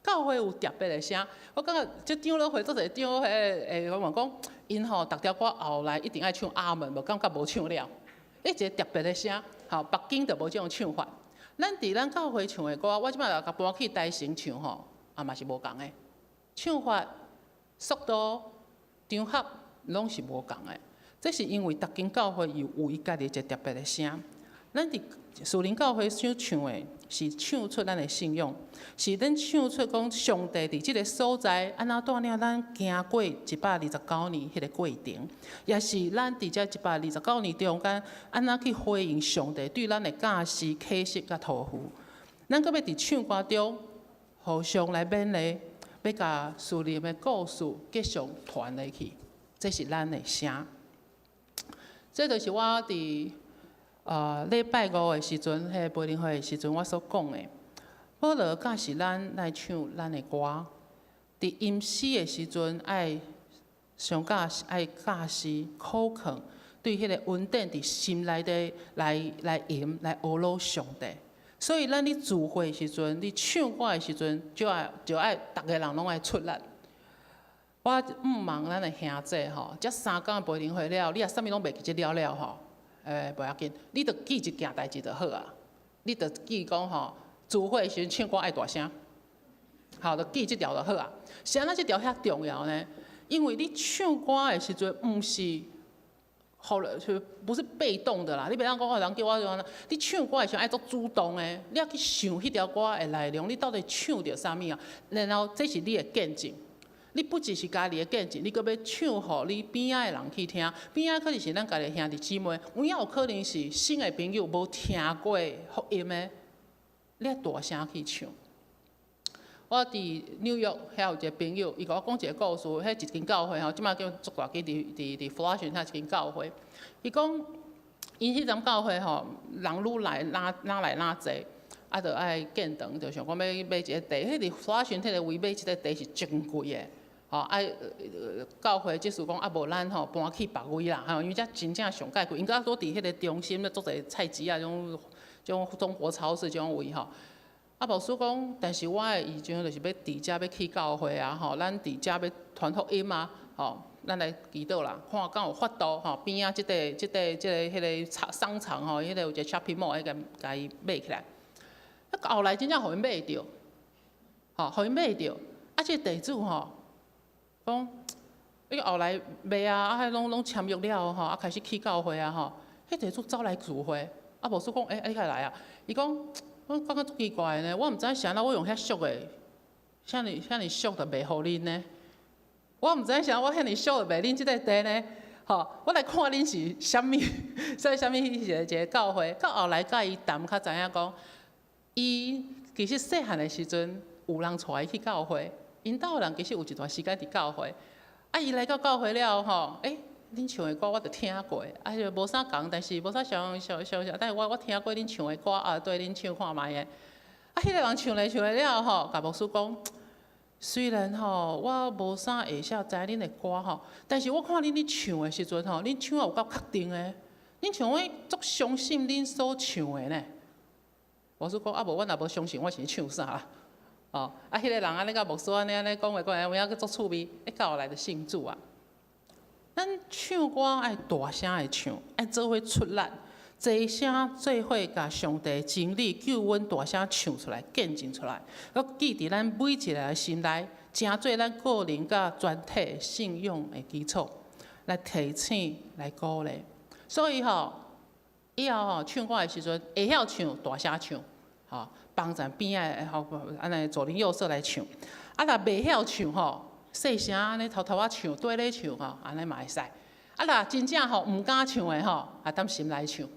教會有特別的聲，我感覺這長老會足濟長老會會我問講，𪜶吼逐條歌後來一定愛唱阿門，無感覺無唱了。彼一個特別的聲，吼，別間就無這種唱法。咱佇咱教會唱的歌，我這擺若共搬去台城唱吼，也嘛是無仝的。唱法、速度、場合攏是無仝的。這是因為逐間教會有伊家己一個特別的聲。咱佇樹林教會所唱的，是唱出咱的信仰，是咱唱出講上帝佇這个所在，按怎帶領咱行過129年彼个過程，也是咱佇這129年中間，按怎去回應上帝對咱的教示、啟示佮託付。咱閣欲佇唱歌中互相來勉勵，欲共屬靈的故事繼續傳落去，這是咱的聲。這就是我佇禮拜五的時陣，彼個培靈會的時陣，我所講的。保羅教示咱來唱咱的歌，佇陰死的時陣，愛上教愛教示苦勸，對彼個恩典佇心內底來吟來呵咾上帝。所以咱咧聚會的時陣，你唱歌的時陣，就愛逐个人攏愛出力。我毋望咱的兄弟吼，這三工培靈會了，你若啥物攏袂記得了了吼。欸，袂要緊，你著記一件代誌就好啊。你著記講吼，聚會時陣唱歌愛大聲，好，著記這條就好啊。是按怎這條遐重要呢？因為你唱歌的時陣，毋是後來就不是被動的啦。你袂當講哦，人叫我怎，你唱歌的時陣愛足主動的，你愛去想彼條歌的內容，你到底唱著啥物啊？然後這是你的見證。你不只是家己的見證，你閣欲唱予你邊仔的人去聽，邊仔可能是咱家己的兄弟姊妹，有影有可能是新的朋友無聽過福音的，你愛大聲去唱。我佇紐約遐有一個朋友，伊共我講一個故事，彼一間教會吼，這擺叫足大間，佇 Flushing 遐一間教會。伊講，𪜶彼陣教會吼，人愈來愈來愈濟。啊，就愛建堂，就想講欲買一个地，彼佇 Flushing 彼个位買一个地是真貴的。吼，啊，教會這次講啊，無咱吼搬去別位啦，吼，因為遮真正上蓋貴，𪜶閣佇彼个中心咧，足濟菜市仔，這種中國超市這種位吼。啊，牧師講，但是我的異象就是欲佇遮欲起教會啊，吼，咱佇遮欲傳福音啊，吼，咱來祈禱啦，看敢有法度吼，邊仔這個、商場吼，彼个有一個 shopping mall，彼個共伊買起來。啊，後來真正予𪜶買著，吼，予𪜶買著，啊，這個地主吼，講，伊後來賣啊，啊，彼攏簽約了吼，啊，開始起教會啊，吼，彼地主走來聚會，啊，牧師講，欸，你敢會來啊？伊講，我感覺足奇怪的呢，我毋知是按怎我用遐俗的，遐爾遐爾俗就賣予恁呢？我毋知啥我遐爾俗就賣恁這個地呢？吼，我來看恁是啥物，啥物一個教會，到後來佮伊談，較知影講，伊其實細漢的時陣有人帶伊去教會，𪜶兜人其實有一段時間佇教會，啊，伊來到教會了後吼，欸，恁唱的歌我著聽過，啊，就無啥仝，但是無啥相相相像，但是我聽過恁唱的歌，啊，對恁唱看覓的，啊，彼個人唱咧唱咧了後吼，共牧師講，雖然吼我無啥會曉知恁的歌吼，但是我看恁咧唱的時陣吼，恁唱得有夠確定的，恁唱得足相信恁所唱的呢。牧師講啊，無阮若無相信，我是咧唱啥啦？哦，啊，彼個人按呢共牧師按呢按呢講話講，有影閣足趣味，欸，到後來就信主啊。咱唱歌愛大聲的唱，愛做伙出力，齊聲做伙共上帝真理救恩大聲唱出來，見證出來，閣記佇咱每一个人心內，成做咱個人佮全體信仰的基礎，來提醒、來鼓勵。所以吼，以後吼唱歌的時陣，會曉唱大聲唱，吼，幫贊邊仔的吼，按呢左鄰右舍來唱。啊，若袂曉唱吼，細聲按呢偷偷仔唱，綴咧唱吼，按呢嘛會使。啊，若真正吼毋敢唱的吼，啊，踮心內唱。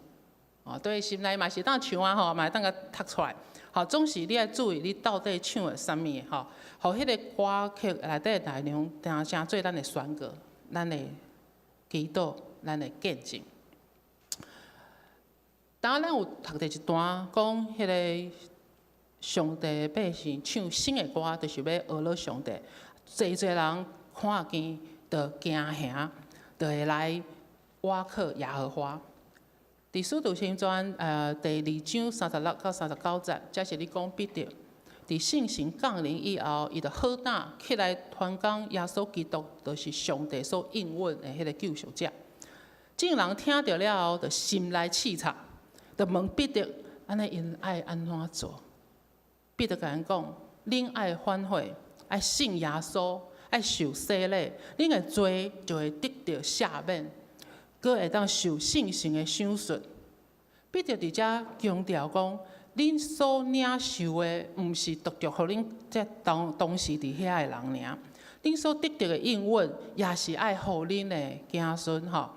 哦，對，心內嘛是會當唱啊吼，嘛會當共讀出來。吼，總是你愛注意你到底唱的啥物吼，予彼个歌曲內底內容，定成做咱的宣告、咱的祈禱、咱的見證。當咱有讀著一段講，彼个上帝百姓唱新的歌，就是欲呵咾上帝。濟濟人看見，就驚嚇，就會來倚靠耶和華。佇使徒行傳第2章36到39節，這是咧講彼得佇聖神降臨以後，伊就好膽起來傳講耶穌基督，就是上帝所應允的彼个救贖者。眾人聽著了後，就心內刺痛，就問彼得：按呢𪜶愛按怎做？彼得共𪜶講：恁愛反悔，愛信耶穌，愛受洗禮，恁的罪就會得著赦免，閣會當受聖神的賞賜。彼得佇遮強調講，恁所領受的，毋是獨獨予恁這當時佇遐的人爾，恁所得著的應允，也是愛予恁的子孫吼。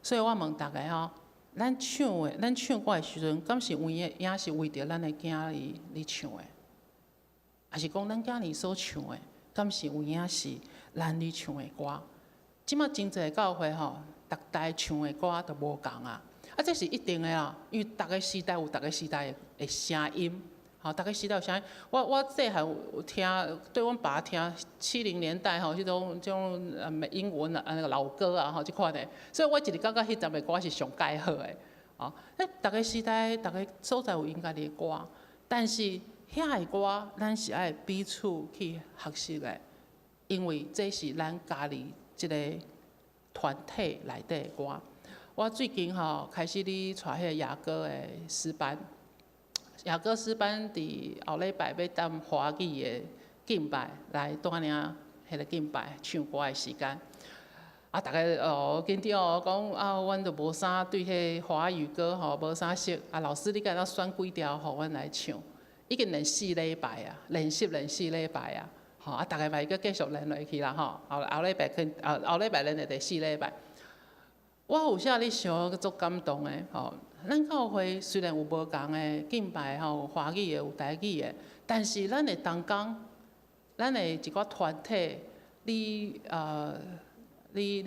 所以我問逐家吼，咱唱的，咱唱歌的時陣，敢是為的，也是為著咱的囝兒咧唱的？抑是講咱囝兒所唱的，敢是有影是咱咧唱的歌？這馬真濟教會吼，逐代唱的歌都無仝啊！啊，這是一定的啦，因為逐个時代有逐个時代的聲音，吼，逐个時代有聲音。我細漢有聽，對阮爸聽70年代吼，彼種這種英文啊，那個老歌啊，吼，這款的，所以我一直感覺彼陣的歌是上蓋好的。哦，欸，逐个時代、逐个所在有𪜶家己的歌，但是遐个歌，咱是愛彼此去學習的，因為這是咱家己這个團體內底的歌。我最近吼開始咧帶彼個雅歌的詩班，雅歌詩班佇後禮拜欲踮華語的敬拜來帶領彼个敬拜唱歌的時間。啊，逐家哦緊張哦，講啊，阮都無啥對彼个華語歌吼無啥熟。啊，老師你敢會當選幾條予阮來唱？已經練四禮拜啊，練習練四禮拜啊，吼啊，逐家嘛會閣繼續練落去啦吼。後後禮拜去，後後禮拜練著第四禮拜。我有時咧想，足感動的吼。咱教會雖然有無仝的敬拜吼，有華語的，有台語的，但是咱的同工，咱的一寡團體，你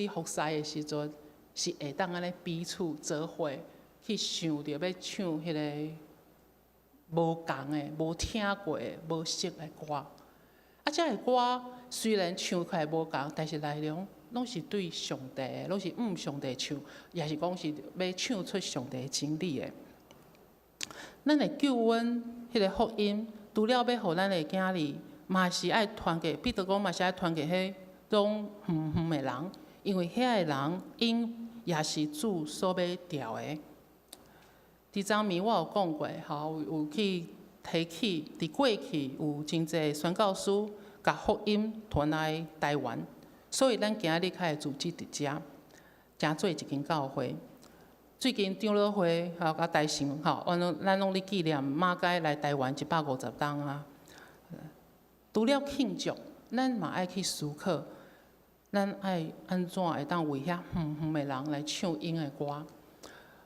服侍的時陣，是會當按呢彼此做伙去想著欲唱彼个無仝的、無聽過的、無熟的歌。啊，這个歌雖然唱起來無仝，但是內容攏是對上帝的，攏是向上帝唱，也是講是欲唱出上帝的真理的。咱的救恩，彼个福音，除了欲予咱的囝兒，嘛是愛傳給，彼得講嘛是愛傳給彼種遠遠的人，因為遐个人𪜶也是主所欲召的。佇昨暝我有講過，吼，有去提起，佇過去有真濟宣教師共福音傳來台灣，所以咱今日較會組織佇遮，成做一間教會。最近長老會吼佮台神吼，阮攏咱攏咧紀念馬偕來台灣150冬啊。除了慶祝，咱嘛愛去思考，咱愛按怎會當為遐遠遠的人來唱𪜶的歌。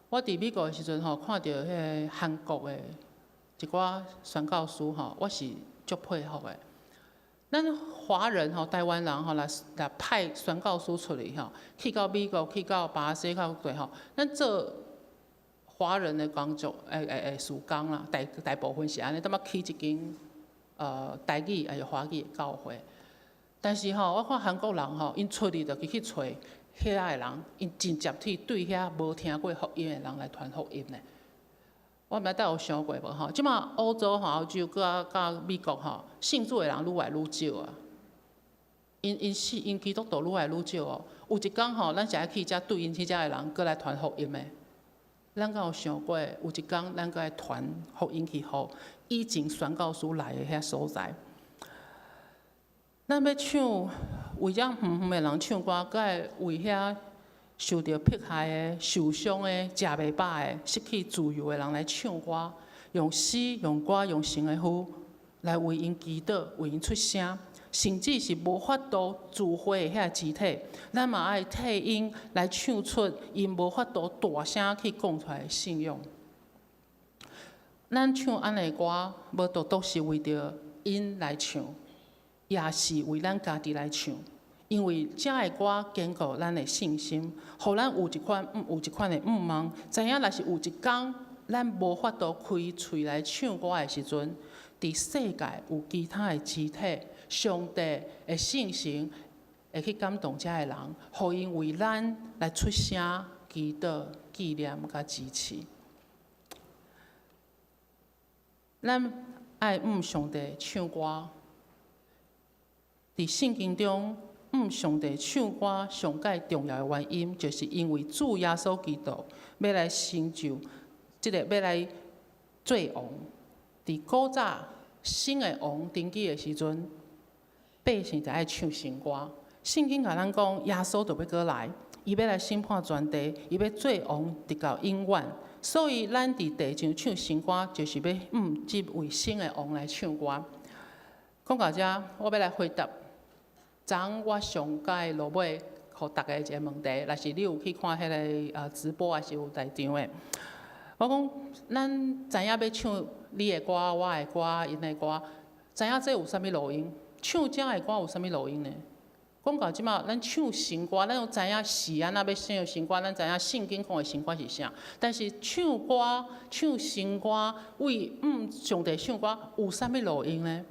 我佇美國的時陣吼，看著彼个韓國的一寡宣教師吼，我是足佩服的。咱華人吼，台灣人吼，若派宣教師出去吼，去到美國，去到巴西，到對吼，咱做華人的工作，的事工啦，大大部分是按呢，淡仔起一間台語抑是華語的教會。但是吼，我看韓國人吼，𪜶出去就去揣遐的人，𪜶直接去對遐無聽過福音的人來傳福音呢。我毋知大家有想過無吼？這馬歐洲吼、歐洲閣佮美國吼，信主的人愈來愈少啊。𪜶信𪜶基督徒愈來愈少哦。有一工吼，咱是愛去遮對𪜶彼遮的人閣來傳福音的。咱敢有想過，有一工咱閣愛傳福音去予以前宣教師來的遐所在？咱欲唱為遮遠遠的人唱歌，閣會為遐受著迫害的、受傷的、食袂飽的、失去自由的人來唱歌，用詩、用歌、用神的話來為𪜶祈禱、為𪜶出聲，甚至是無法度聚會的遐肢體，咱嘛愛替𪜶來唱出𪜶無法度大聲去講出來的信仰。咱唱按呢歌，無獨獨是為著𪜶來唱，也是為咱家己來唱。因為遮的歌堅固咱的信心，予咱有一款的向望，知影若是有一工咱無法度開喙來唱歌的時陣，佇世界有其他的肢體，上帝的聖神會去感動遮的人，予𪜶為咱來出聲、祈禱、紀念佮支持。咱愛向上帝唱歌，佇聖經中，向上帝唱歌上蓋重要的原因，就是因為主耶穌基督欲來成就這个欲來做王。佇古早新的王登基的時陣，百姓就愛唱新歌。聖經共咱講，耶穌就欲閣來，伊欲來審判全地，伊欲做王，直到永遠。所以，咱佇地上唱新歌，就是欲向這位新的王來唱歌。講到遮，我欲來回答。昨昏我上蓋落尾，予逐家一个問題，若是你有去看彼个直播，抑是有在場的，我講咱知影欲唱你的歌、我的歌、𪜶的歌，知影這有啥物路用？唱遮的歌有啥物路用呢？講到這馬，咱唱新歌，咱攏知影是按怎欲唱新歌，咱知影聖經講的新歌是啥。但是唱歌唱新歌，為向上帝唱歌，有啥物路用呢？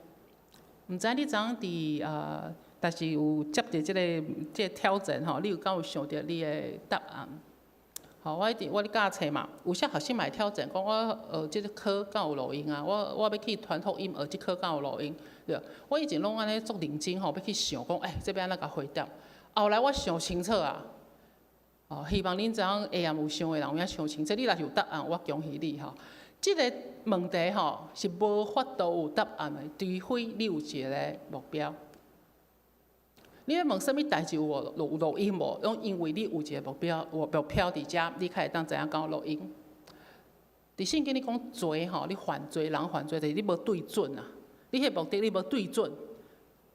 毋知你昨昏佇若是有接著這个挑戰吼，你有敢有想著你的答案？吼，我一直我咧教冊嘛，有啥學生嘛會挑戰，講我學這个科敢有路用啊？我欲去傳福音學這科敢有路用？對。我以前攏按呢足認真吼，欲去想講，欸，這欲按怎共回答？後來我想清楚啊！哦，希望恁昨昏下暗有想的人有影想清楚。你若是有答案，我恭喜你吼。這个問題吼是無法度有答案的，除非你有一个目標。你欲問啥物代誌有無有路用無？攏因為你有一个目標，有目標佇遮，你較會當知影敢有路用。佇聖經咧講罪吼，你犯罪，人犯罪就是你無對準啊！你彼目的你無對準，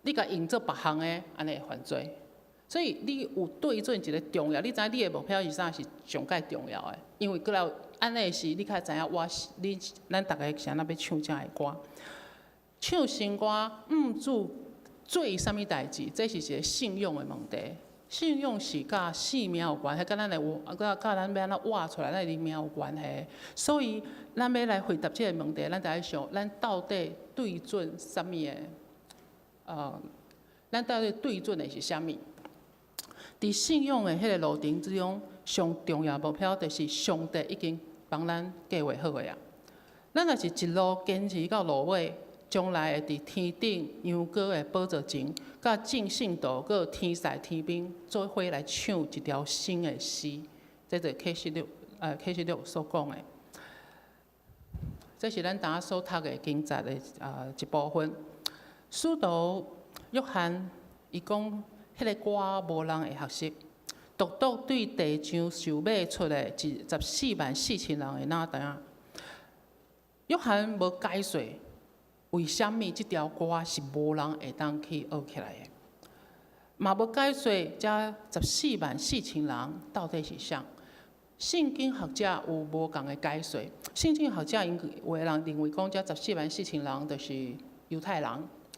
你共用做別項的，按呢會犯罪。所以你有對準一个重要，你知影你的目標是啥是上蓋重要的，因為過來按呢時，你較會知影我是你，咱逐个是按怎欲唱遮的歌，唱新歌，向主做啥物代誌，這是一个信仰的問題。信仰是佮生命有關係，佮咱的活，佮咱欲按怎活出來，咱的靈命有關係。所以，咱欲來回答這个問題，咱就愛想，咱到底對準啥物的？咱到底對準的是啥物？佇信仰的彼个路程之中，上重要目標就是上帝已經幫咱計劃好的啊。咱若是一路堅持到落尾，將來會佇天頂羊羔的寶座前，佮眾聖徒、佮天使、天兵做伙來唱一條新的詩。這就是啟示錄所講的。這是咱當下所讀的經節的一部分。使徒約翰伊講，彼个歌無人會學識，獨獨對地上受買出的14萬4千人會當知影。約翰無解說為啥物這條歌是無人會當去學起來的，嘛無解說這十四萬四千人到底是啥。聖經學者有無仝的解說。聖經學者𪜶有的人認為講這十四萬四千人就是猶太人，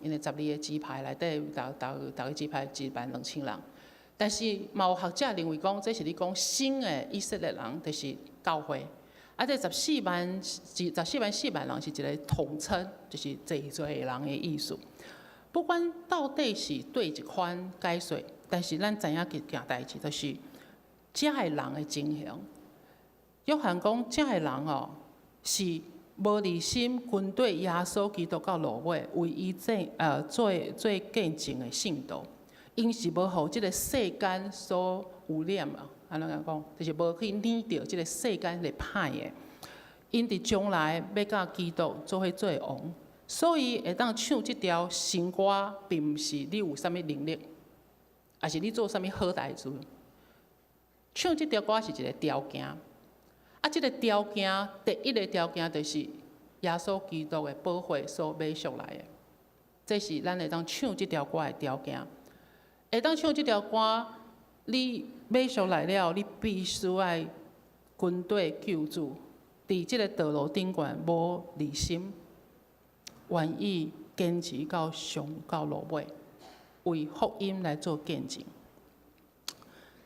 因為12個支派內底，逐逐逐个支派1萬2千人。但是嘛有學者認為講，這是咧講新的以色列人，就是教會。啊，這十四萬四萬人是一个統稱，就是濟濟人的意思。不管到底是佗一款解說，但是咱知影一件代誌，就是遮的人的情形。約翰講，遮的人哦，是無離心跟綴耶穌基督到落尾，為伊做見證的聖徒。𪜶是無予這个世間所污染啊，按怎講？就是無去染著這个世間的歹的。𪜶佇將來欲佮基督做伙做王，所以會當唱這條新歌，並毋是你有啥物能力，抑是你做啥物好代誌。唱這條歌是一个條件。啊，這个條件，第一个條件就是耶穌基督的寶血所買贖來的。這是咱會當唱這條歌的條件。會當唱這條歌，你買贖來了，你必須愛跟綴救主，佇這个道路頂懸無離心，願意堅持到上到落尾，為福音來做見證。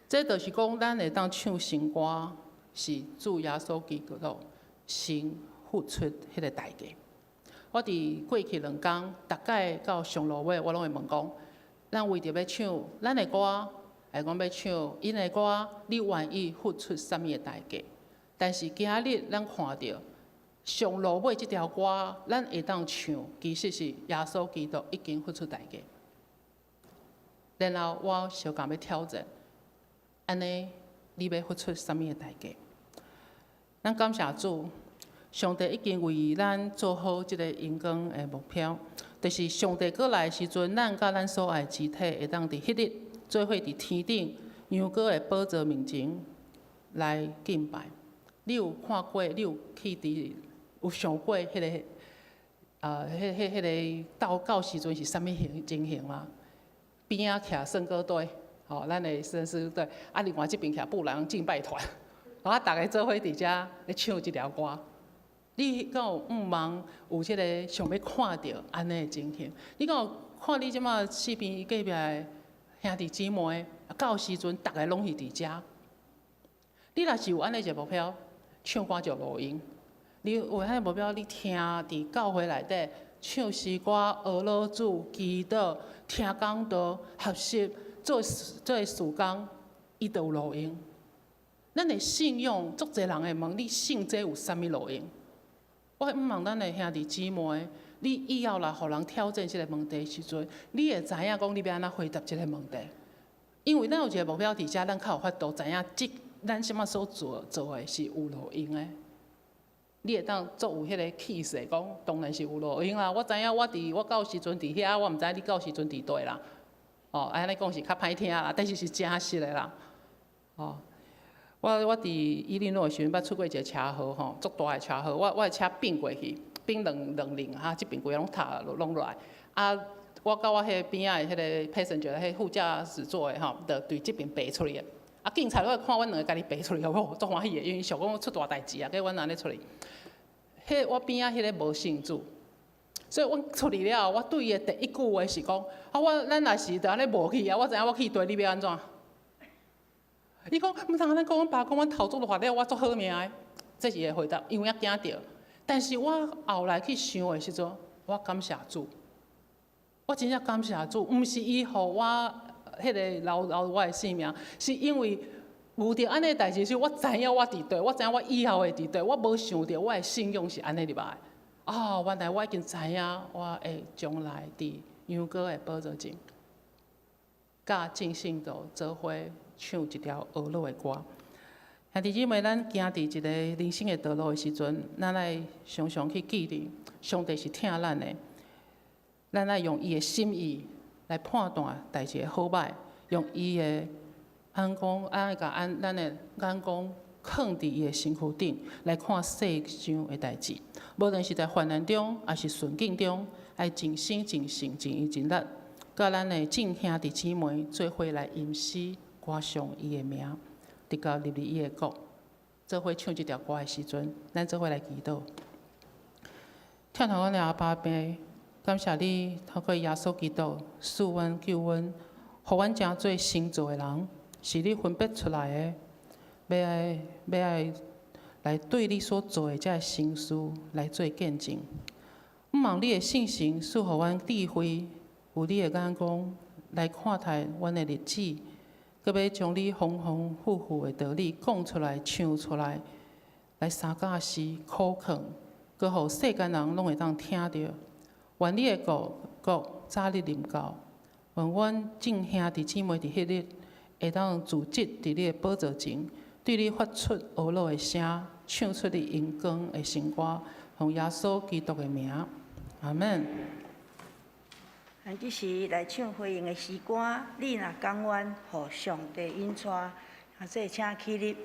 這就是講，咱會當唱新歌，是主耶穌基督先付出彼个代價。我佇過去兩工，逐擺到上落尾，我攏會問講：咱為著欲唱咱的歌，抑講欲唱𪜶的歌，你願意付出啥物的代價？但是今仔日咱看著上落尾這條歌，咱會當唱，其實是耶穌基督已經付出代價。然後我小共欲挑戰，按呢，你欲付出啥物的代價？咱感謝主，上帝已經為咱做好這个榮光的目標，就是上帝閣來的時陣，咱佮咱所愛的肢體會當佇彼日做伙佇天頂羊羔的寶座面前來敬拜。你有看過？你有去佇有想過彼个啊？彼個到到時陣是啥物形情形嗎？邊仔徛聖歌隊，吼，咱的聖詩隊，啊，另外這邊徛布朗敬拜團，啊，逐个做伙佇遮咧唱這條歌。你敢有向望有這个想欲看著按呢的情形？你敢有看你這馬四邊隔壁的兄弟姊妹，到時陣逐个攏是佇遮。你若是有按呢一个目標，唱歌就路用。你有按呢目標，你聽佇教會內底唱詩歌、學老主、祈禱、聽講道、學習、做做事工，伊就有路用。咱的信仰，足濟人會問你信這有啥物路用？我向望咱的兄弟姊妹，你以後若予人挑戰這个問題的時陣，你會知影講你欲按怎回答這个問題？因為咱有一个目標佇遮，咱較有法度知影，這咱啥物所做做的是有路用的。你會當足有彼个氣勢，講當然是有路用啦。我知影我佇我到時陣佇遐，我毋知你到時陣佇佗啦。哦，按呢講是較歹聽啦，但是是真實的啦。哦，我佇伊利諾的時陣，捌出過一个車禍吼，足大的車禍。我的車變過去，變兩兩輪，哈，這邊規个攏塌攏落來。啊，我佮我彼个邊仔的彼个 passenger，彼副駕駛座的吼，就對這邊爬出去的。啊，警察來看阮兩个家己爬出去，吼，足歡喜的，因為想講出大代誌啊，結果阮按呢出去。彼我邊仔彼个無信主，所以阮出去了後，我對伊的第一句話是講：啊，我咱若是就按呢無去啊，我知影我去綴，你欲按怎？伊講毋通按呢講，阮爸講阮頭拄落了，我足好命的。這是伊的回答，因為驚著。但是我後來去想的時陣，我感謝主，我真正感謝主，毋是伊予我彼个留留我的性命，是因為遇著按呢代誌時，我知影我佇佗，我知影我以後會佇佗，我無想著我的信仰是按呢入來。哦，原來我已經知影，我會將來佇羊羔的寶座前，佮眾聖徒做伙唱一條呵咾的歌。兄弟姊妹，咱行佇一个人生的道路的時陣，咱愛常常去記得，上帝是疼咱的，咱愛用伊的心意來判斷代誌的好歹，用伊的眼光，愛共按咱的眼光囥佇伊的身軀頂來看世上的代誌。無論是在患難中，抑是順境中，愛盡心盡性盡意盡力，佮咱的眾兄弟姊妹做伙來吟詩歌頌伊的名，直到入去伊的國。做伙唱這條歌的時陣，咱做伙來祈禱。疼痛阮的阿爸父，感謝你透過耶穌基督賜阮救阮，予阮成做新造的人，是你分別出來的，欲愛來對你所做的這个神事來做見證。向望你的聖神賜予阮智慧，有你的眼光來看待阮的日子，閣欲將你豐豐富富的道理講出來、唱出來，來三教時苦勸，閣予世間人攏會當聽著。願你的國早日臨到，願阮眾兄弟姊妹佇彼日會當聚集佇你的寶座前，對你發出呵咾的聲，唱出你榮光的新歌，奉耶穌基督的名，阿門。咱這時來唱回應的詩歌，你若甘願，予上帝引帶，啊，這請起立。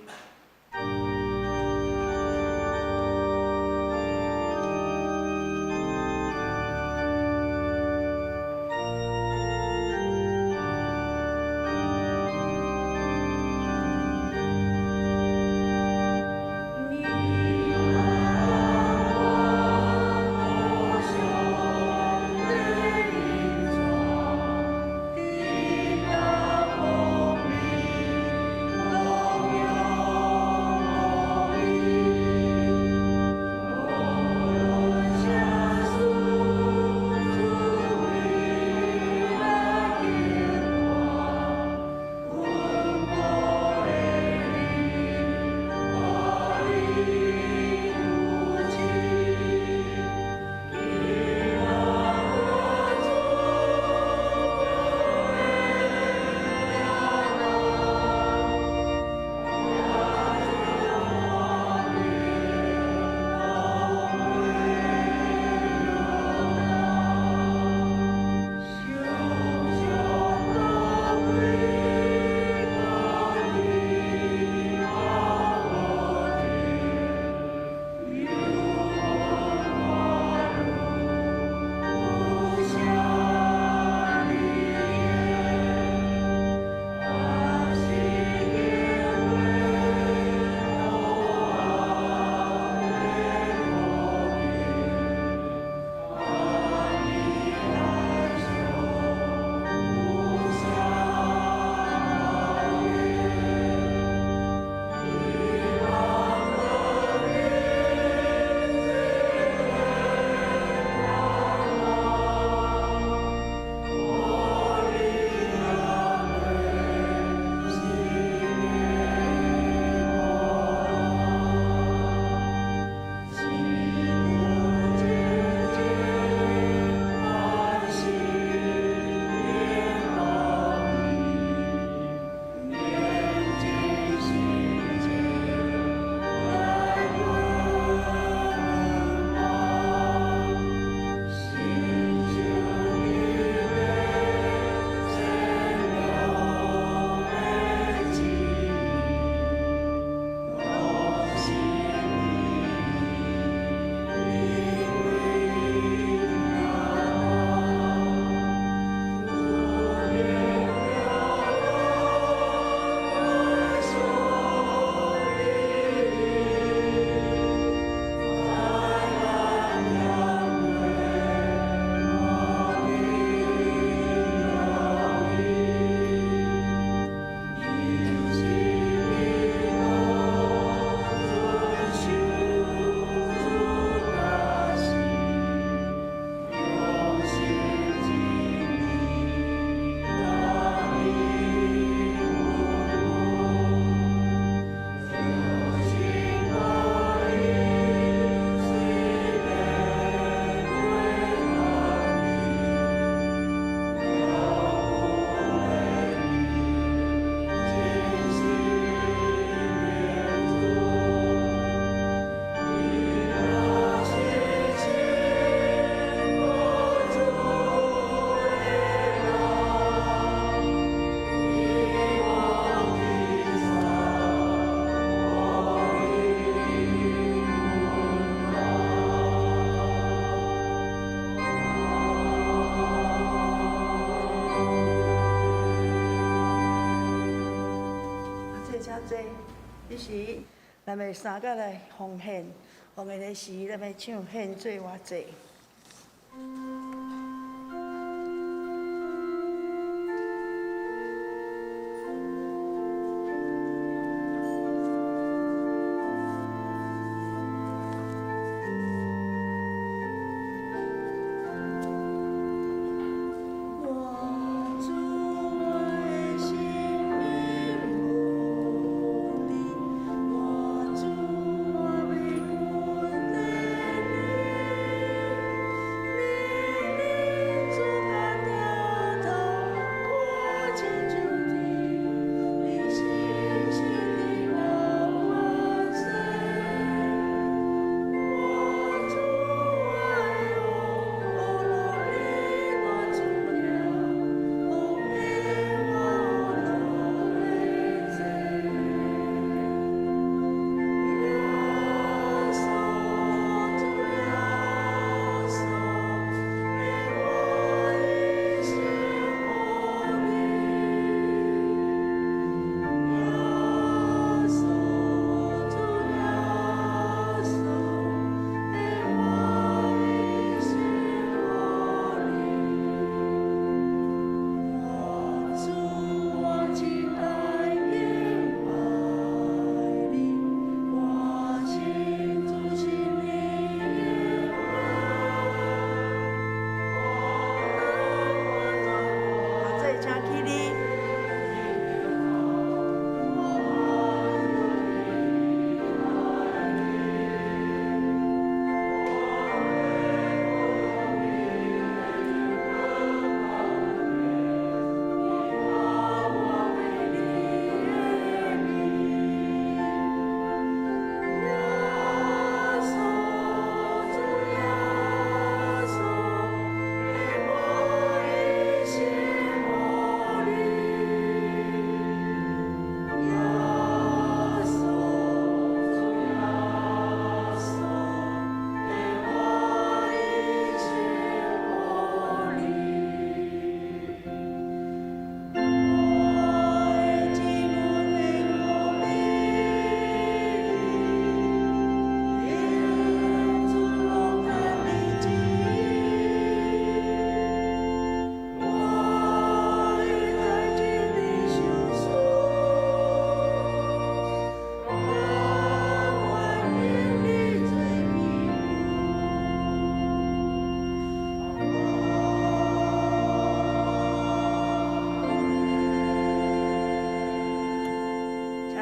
這時，咱欲三個來奉獻，奉獻的時，咱欲唱獻做活祭。我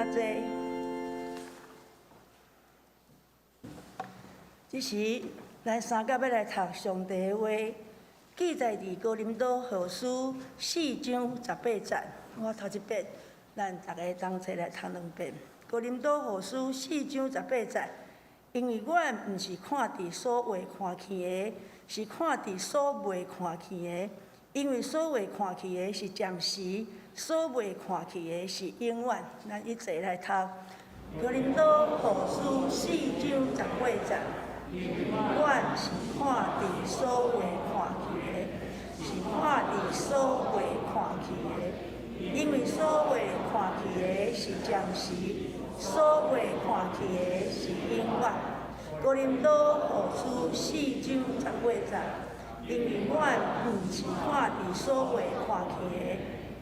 较济。这时，咱三甲欲来读上帝的话，记载伫哥林多后书四章十八节。我头一遍，咱逐家同齐来读两遍。哥林多后书四章十八节，因为阮毋是看佇所未看见的，是看佇所袂看見的。因為所未看見的是暫時，所袂看見的是永遠。咱一齊來讀哥林多後書四章十八節。阮是看佇所未看見的，是看佇所袂看見的。因為所未看見的是暫時，所袂看見的是永遠。哥林多後書四章十八節。因為阮毋是看佇所未看見的，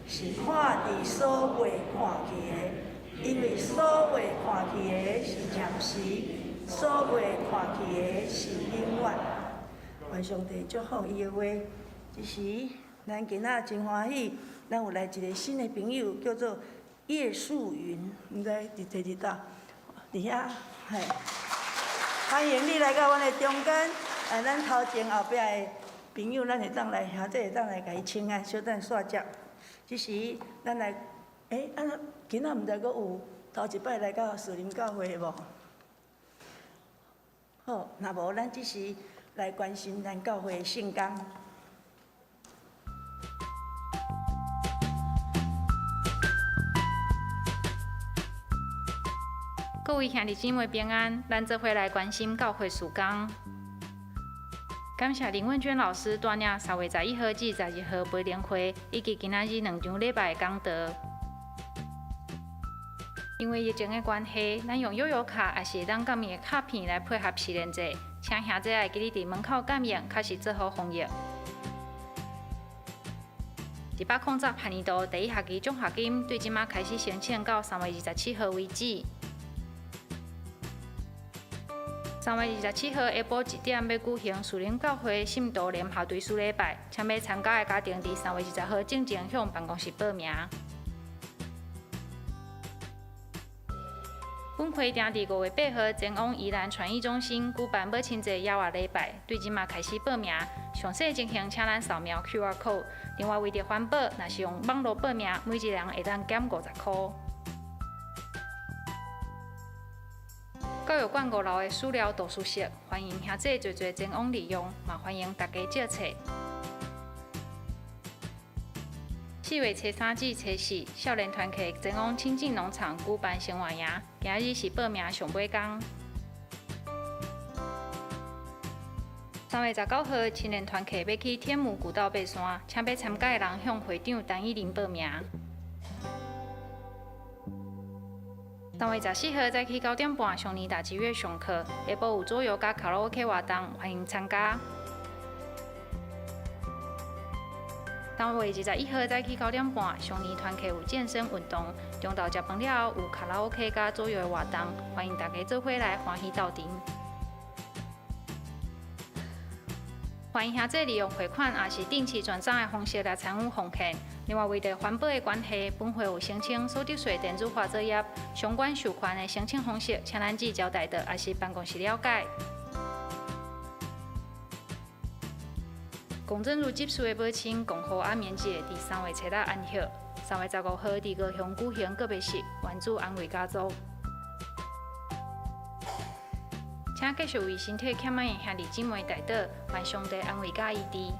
是看佇所袂看見的。因為所未看見的是暫時，所袂看見的是永遠。願上帝祝福伊的話。這時，咱今仔真歡喜，咱有來一個新的朋友，叫做葉素雲，毋知佇佗，佇遐，嘿，歡迎你來到阮的中間。啊，咱頭前後壁的朋友，咱會當來，兄弟會當來共伊請安，小等煞接。這時，咱來，啊，今仔毋知閣有頭一擺來到士林教會的無？好，若無，咱這時來關心咱教會的聖工。各位兄弟姊妹平安，咱做伙來關心教會事工。感謝林文娟老師帶領3月11號至12號培靈會，以及今仔日兩場禮拜的講道。因為疫情的關係，咱用悠遊卡抑是會當感應的卡片來配合實聯制，請兄弟愛記得佇門口感應，確實做好防疫。110學年度第一學期獎學金對這馬開始申請到3月27號為止。3月27號下晡1點欲舉行士林教會信徒聯合追思禮拜，請欲參加的家庭佇3月20號進前向辦公室報名。本會定佇5月8號前往宜蘭傳藝中心舉辦母親節野外禮拜，對這馬開始報名。詳細情形請咱掃描 QR code。另外，為著環保，若是用網路報名，每一人會當減50箍。教育館5樓的史料圖書室，歡迎兄弟濟濟前往利用，嘛歡迎大家借冊。4月初三至初四，少年團契前往清境農場舉辦生活營，今日是報名上尾工。3月19號，青年團契欲去天母古道爬山，請欲參加的人向會長陳以琳報名。3月14號早起9點半，上年大吉月上課，下晡有桌遊佮卡拉 OK 活動，歡迎參加。3月21號早起9點半，上年團契有健身運動，中晝食飯了後有卡拉 OK 佮桌遊的活動，歡迎大家做伙來歡喜鬥陣。歡迎兄弟利用匯款抑是定期轉帳的方式來參與奉獻。另外，為著環保的關係，本會有申請所得稅電子化作業相關授權的申請方式，請咱至招待桌抑是辦公室了解。龔正如執事的母親龔和安眠節佇3月初六安息，3月15號佇高雄舉行告別式，願主安慰家族。請繼續為身體欠滿的兄弟姊妹代禱，願上帝安慰佮醫治。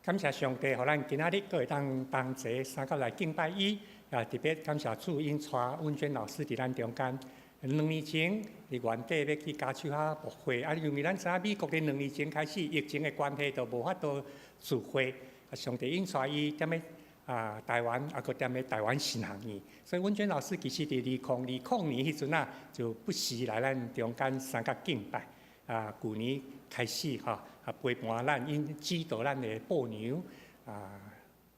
感謝上帝，予咱今仔日閣會當同齊三甲來敬拜伊，也特別感謝主恩帶文娟老師佇咱中間。兩年前，佇原底欲去加州遐牧會，啊，因為咱知影美國佇兩年前開始疫情的關係，就無法度聚會。啊，上帝恩帶伊踮咧啊台灣，啊，閣踮咧台灣神學院。所以文娟老師其實佇2020年彼陣啊，就不時來咱中間三甲敬拜。啊，舊年開始吼，啊陪伴咱，𪜶指導咱的報娘啊，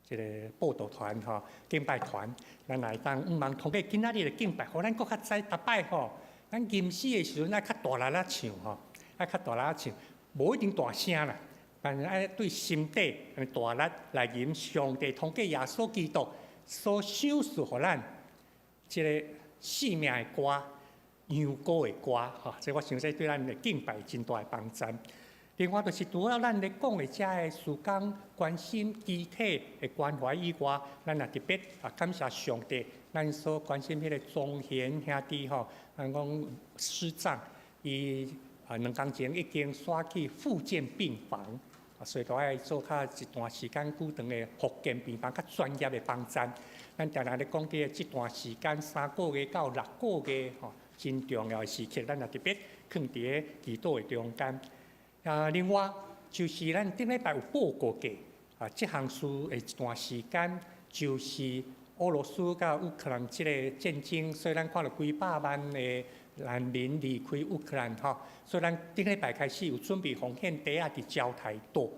這個報道團吼，敬拜團，咱來當向望通過今仔日的敬拜，予咱閣較知逐擺吼，咱吟詩的時陣愛較大力仔唱吼，愛較大力仔唱，無一定大聲啦，但是愛對心底大力來吟上帝通過耶穌基督，所賞賜予咱這个生命的歌、揚歌的歌，吼，這我想這對咱的敬拜真大的幫助。另外就是除了咱咧講的遮个事工關心肢體的關懷以外，咱也特別啊感謝上帝，咱所關心彼个莊賢兄弟吼，咱講師長，伊啊2工前已經徙去復健病房，啊，所以都愛做較一段時間久長的復健病房，較專業的幫贊。咱定定咧講佇這段時間3個月到6個月吼，真重要的時刻，咱也特別囥佇个祈禱的中間。啊，另外就是咱頂禮拜有報告過，啊，這項事的一段時間，就是俄羅斯佮烏克蘭這个戰爭，所以咱看著幾百萬的難民離開烏克蘭吼，所以咱頂禮拜開始有準備奉獻袋仔佇交台島，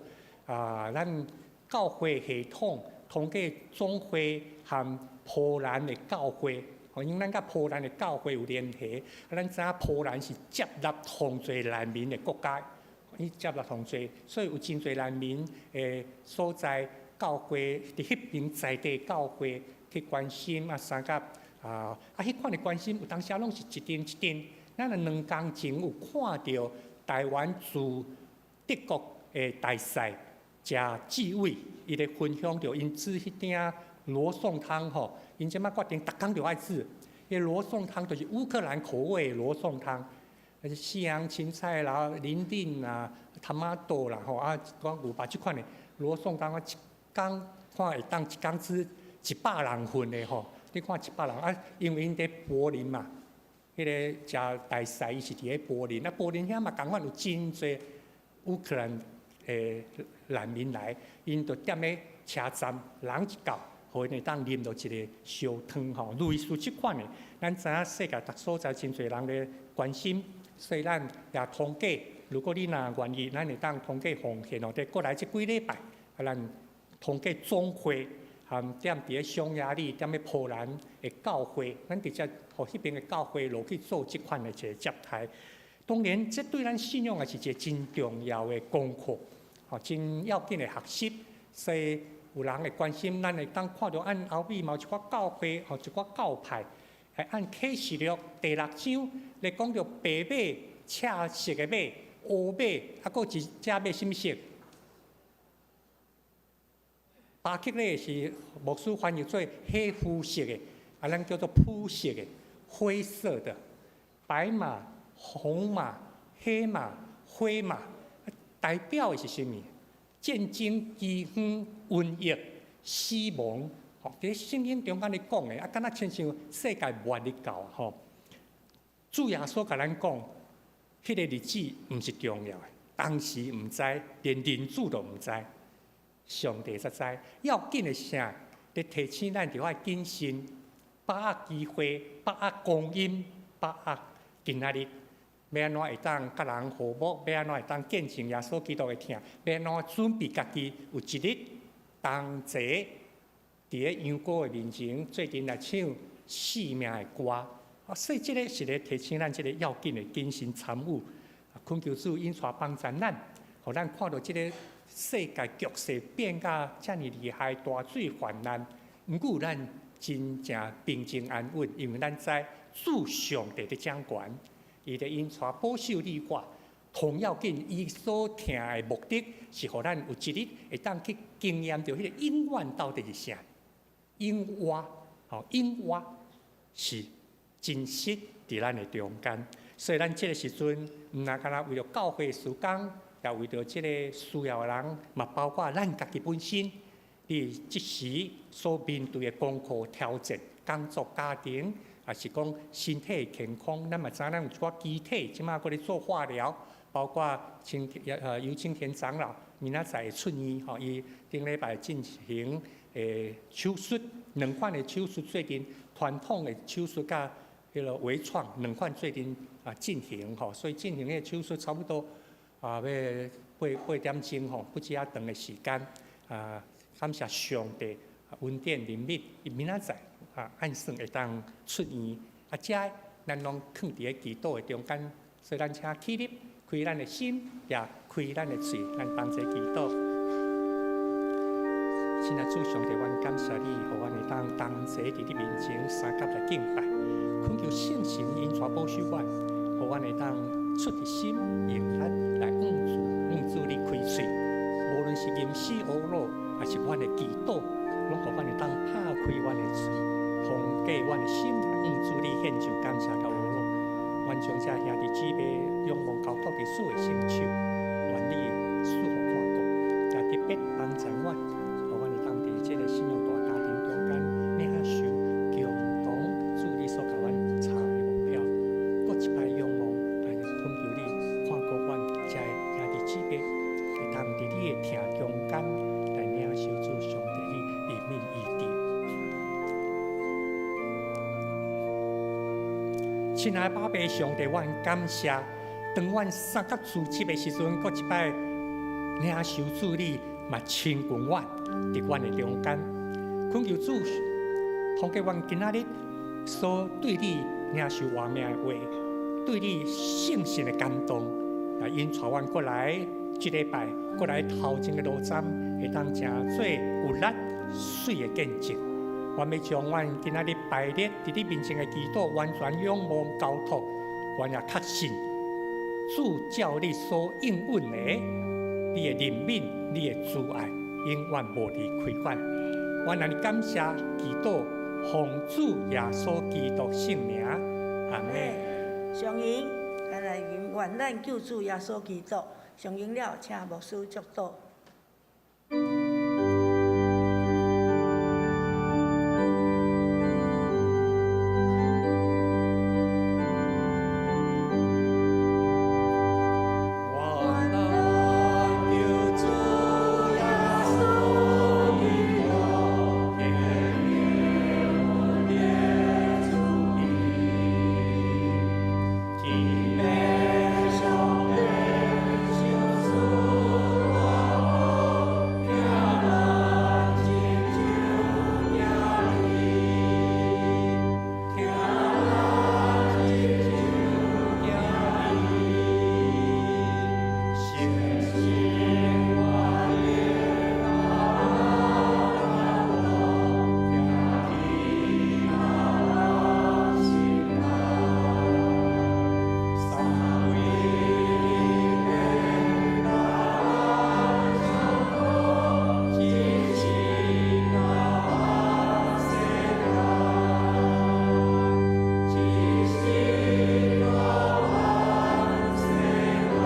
啊，咱教會系統通過總會和波蘭的教會，吼，因為咱佮波蘭的教會有聯繫，啊，咱知影波蘭是接納上濟難民的國家。伊接納上濟，所以有真濟難民的所在，教會佇彼邊在地教會去關心啊，相佮啊啊，彼款的關心有當時攏是一陣一陣。咱2工前有看著台灣駐德國的大使謝志偉，伊咧分享著𪜶煮彼鼎羅宋湯吼，𪜶這擺決定逐工著愛煮。彼羅宋湯就是烏克蘭口味的羅宋湯。是西洋芹菜啦、冷麵啦、tomato 啦，吼啊，一寡牛肉這款的羅宋湯，我一工看會當一工煮100人份的吼。你看100人啊，因為𪜶佇柏林嘛，彼个謝大使伊是佇咧柏林，啊柏林遐嘛仝款有真濟烏克蘭的難民來，𪜶就踮咧車站，人一到，予𪜶會當啉著一个燒湯吼，類似這款的，咱知影世界逐所在真濟人咧關心。所以咱也通過，如果你若願意，咱會當通過奉獻哦。佇過來這幾禮拜，啊，咱通過總會含踮佇咧匈牙利、踮咧波蘭的教會，咱直接予彼邊的教會落去做這款的一个接待。當然，這對咱信仰也是一个真重要的功課，吼，真要緊的學習。所以有人會關心，咱會當看著按後壁嘛有一寡教會，吼，一寡教派。按啟示錄第六章咧講著白馬、赤色的馬、烏馬，啊，閣一隻馬啥物色？巴克咧是牧師翻譯做黑膚色的，啊，咱叫做膚色的、灰色的白馬、紅馬、黑馬、灰馬，代表的是啥物？戰爭、饑荒、瘟疫、死亡。吼，佇聖經中間咧講的，啊，敢若親像世界末日到吼。主耶穌共咱講，彼个日子毋是重要的，當時毋知，連人子都毋知，上帝才知。要緊的是啥？咧提醒咱著愛謹慎，把握機會，把握光陰，把握今仔日，欲按怎會當佮人和睦？欲按怎會當見證耶穌基督的疼？欲按怎準備家己有一日同齊佇咧羊羔的面前，做陣來唱生命的歌。啊，所以這个是咧提醒咱這个要緊的謹慎參與。啊，懇求主引帶幫助咱，予咱看著這个世界局勢變甲遮爾厲害，大水泛濫。毋過咱真正平靜安穩，因為咱知主上帝佇掌權，伊咧引帶保守你我。同要緊，伊所疼的目的是予咱有一日會當去經驗著彼个永遠到底是啥。永活，吼，永活是真實佇咱的中間。所以咱這个時陣，毋若干焦為著教會事工，也為著這个需要的人，嘛包括咱家己本身，佇這時所面對的功課挑戰、工作、家庭，抑是講身體健康，咱嘛知影咱有一寡肢體，這擺閣咧做化療，包括青尤青田長老明仔載會出院，吼，伊頂禮拜進行手術，兩款的手術做陣，傳統的手術佮彼个微創兩款做陣啊進行吼，所以進行彼个手術差不多啊欲8點鐘吼，不止遐長的時間啊，感謝上帝恩典憐憫，伊明仔載啊按算會當出院，啊，這咱攏囥佇咧祈禱的中間，所以咱請起立，開咱的心，也開咱的喙，咱同齊祈禱。親親愛主上帝，阮感謝你，予阮會當同齊佇你面前相佮來敬拜，懇求聖神引帶保守阮，予阮會當出一心用力來向主向主你開喙。無論是吟詩呵咾，抑是阮的祈禱，攏予阮會當拍開阮的喙，通過阮的心來向主你獻上感謝佮呵咾。阮將這兄弟姊妹仰望交託佇主的聖手，願你賜福看顧，也特別幫助阮，予阮會當佇這个信仰大家庭中間領受共同主你所共阮插的目標。閣一擺仰望，來懇求你看顧阮這兄弟姊妹，會當佇你的疼中間來領受主上帝你憐憫醫治。親愛的爸爸上帝，阮感謝，當阮相佮聚集的時陣，閣一擺領受主你嘛親近阮，佇阮的中間，懇求主通過阮今仔日所對你領受活命的話，對你聖神的感動，來引帶阮過來，這禮拜過來頭前的路站，會當成做有力媠的見證。阮欲將阮今仔日拜日佇你面前的祈禱，完全仰望交託，阮也確信主照你所應允的，你的憐憫、你的慈愛，永遠無離開阮。阮按呢感謝祈禱，奉主耶穌基督聖名，阿們。上銀，咱來吟願咱救主耶穌基督。上銀了，請牧師祝禱。願咱救主耶穌基督，天父的主意，天父上帝賞賜大福，疼咱親像囝兒，疼咱親像囝兒，誠心願意把我疼伫咱心內，三位天咱相通，一生到萬世代，一生到萬世代。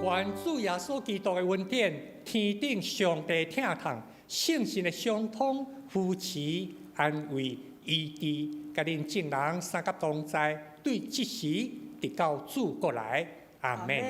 願主耶穌基督的恩典，天頂上帝疼痛，聖神的相通、扶持、安慰、醫治，佮恁眾人相佮同在，對這時直到主閣來。阿們。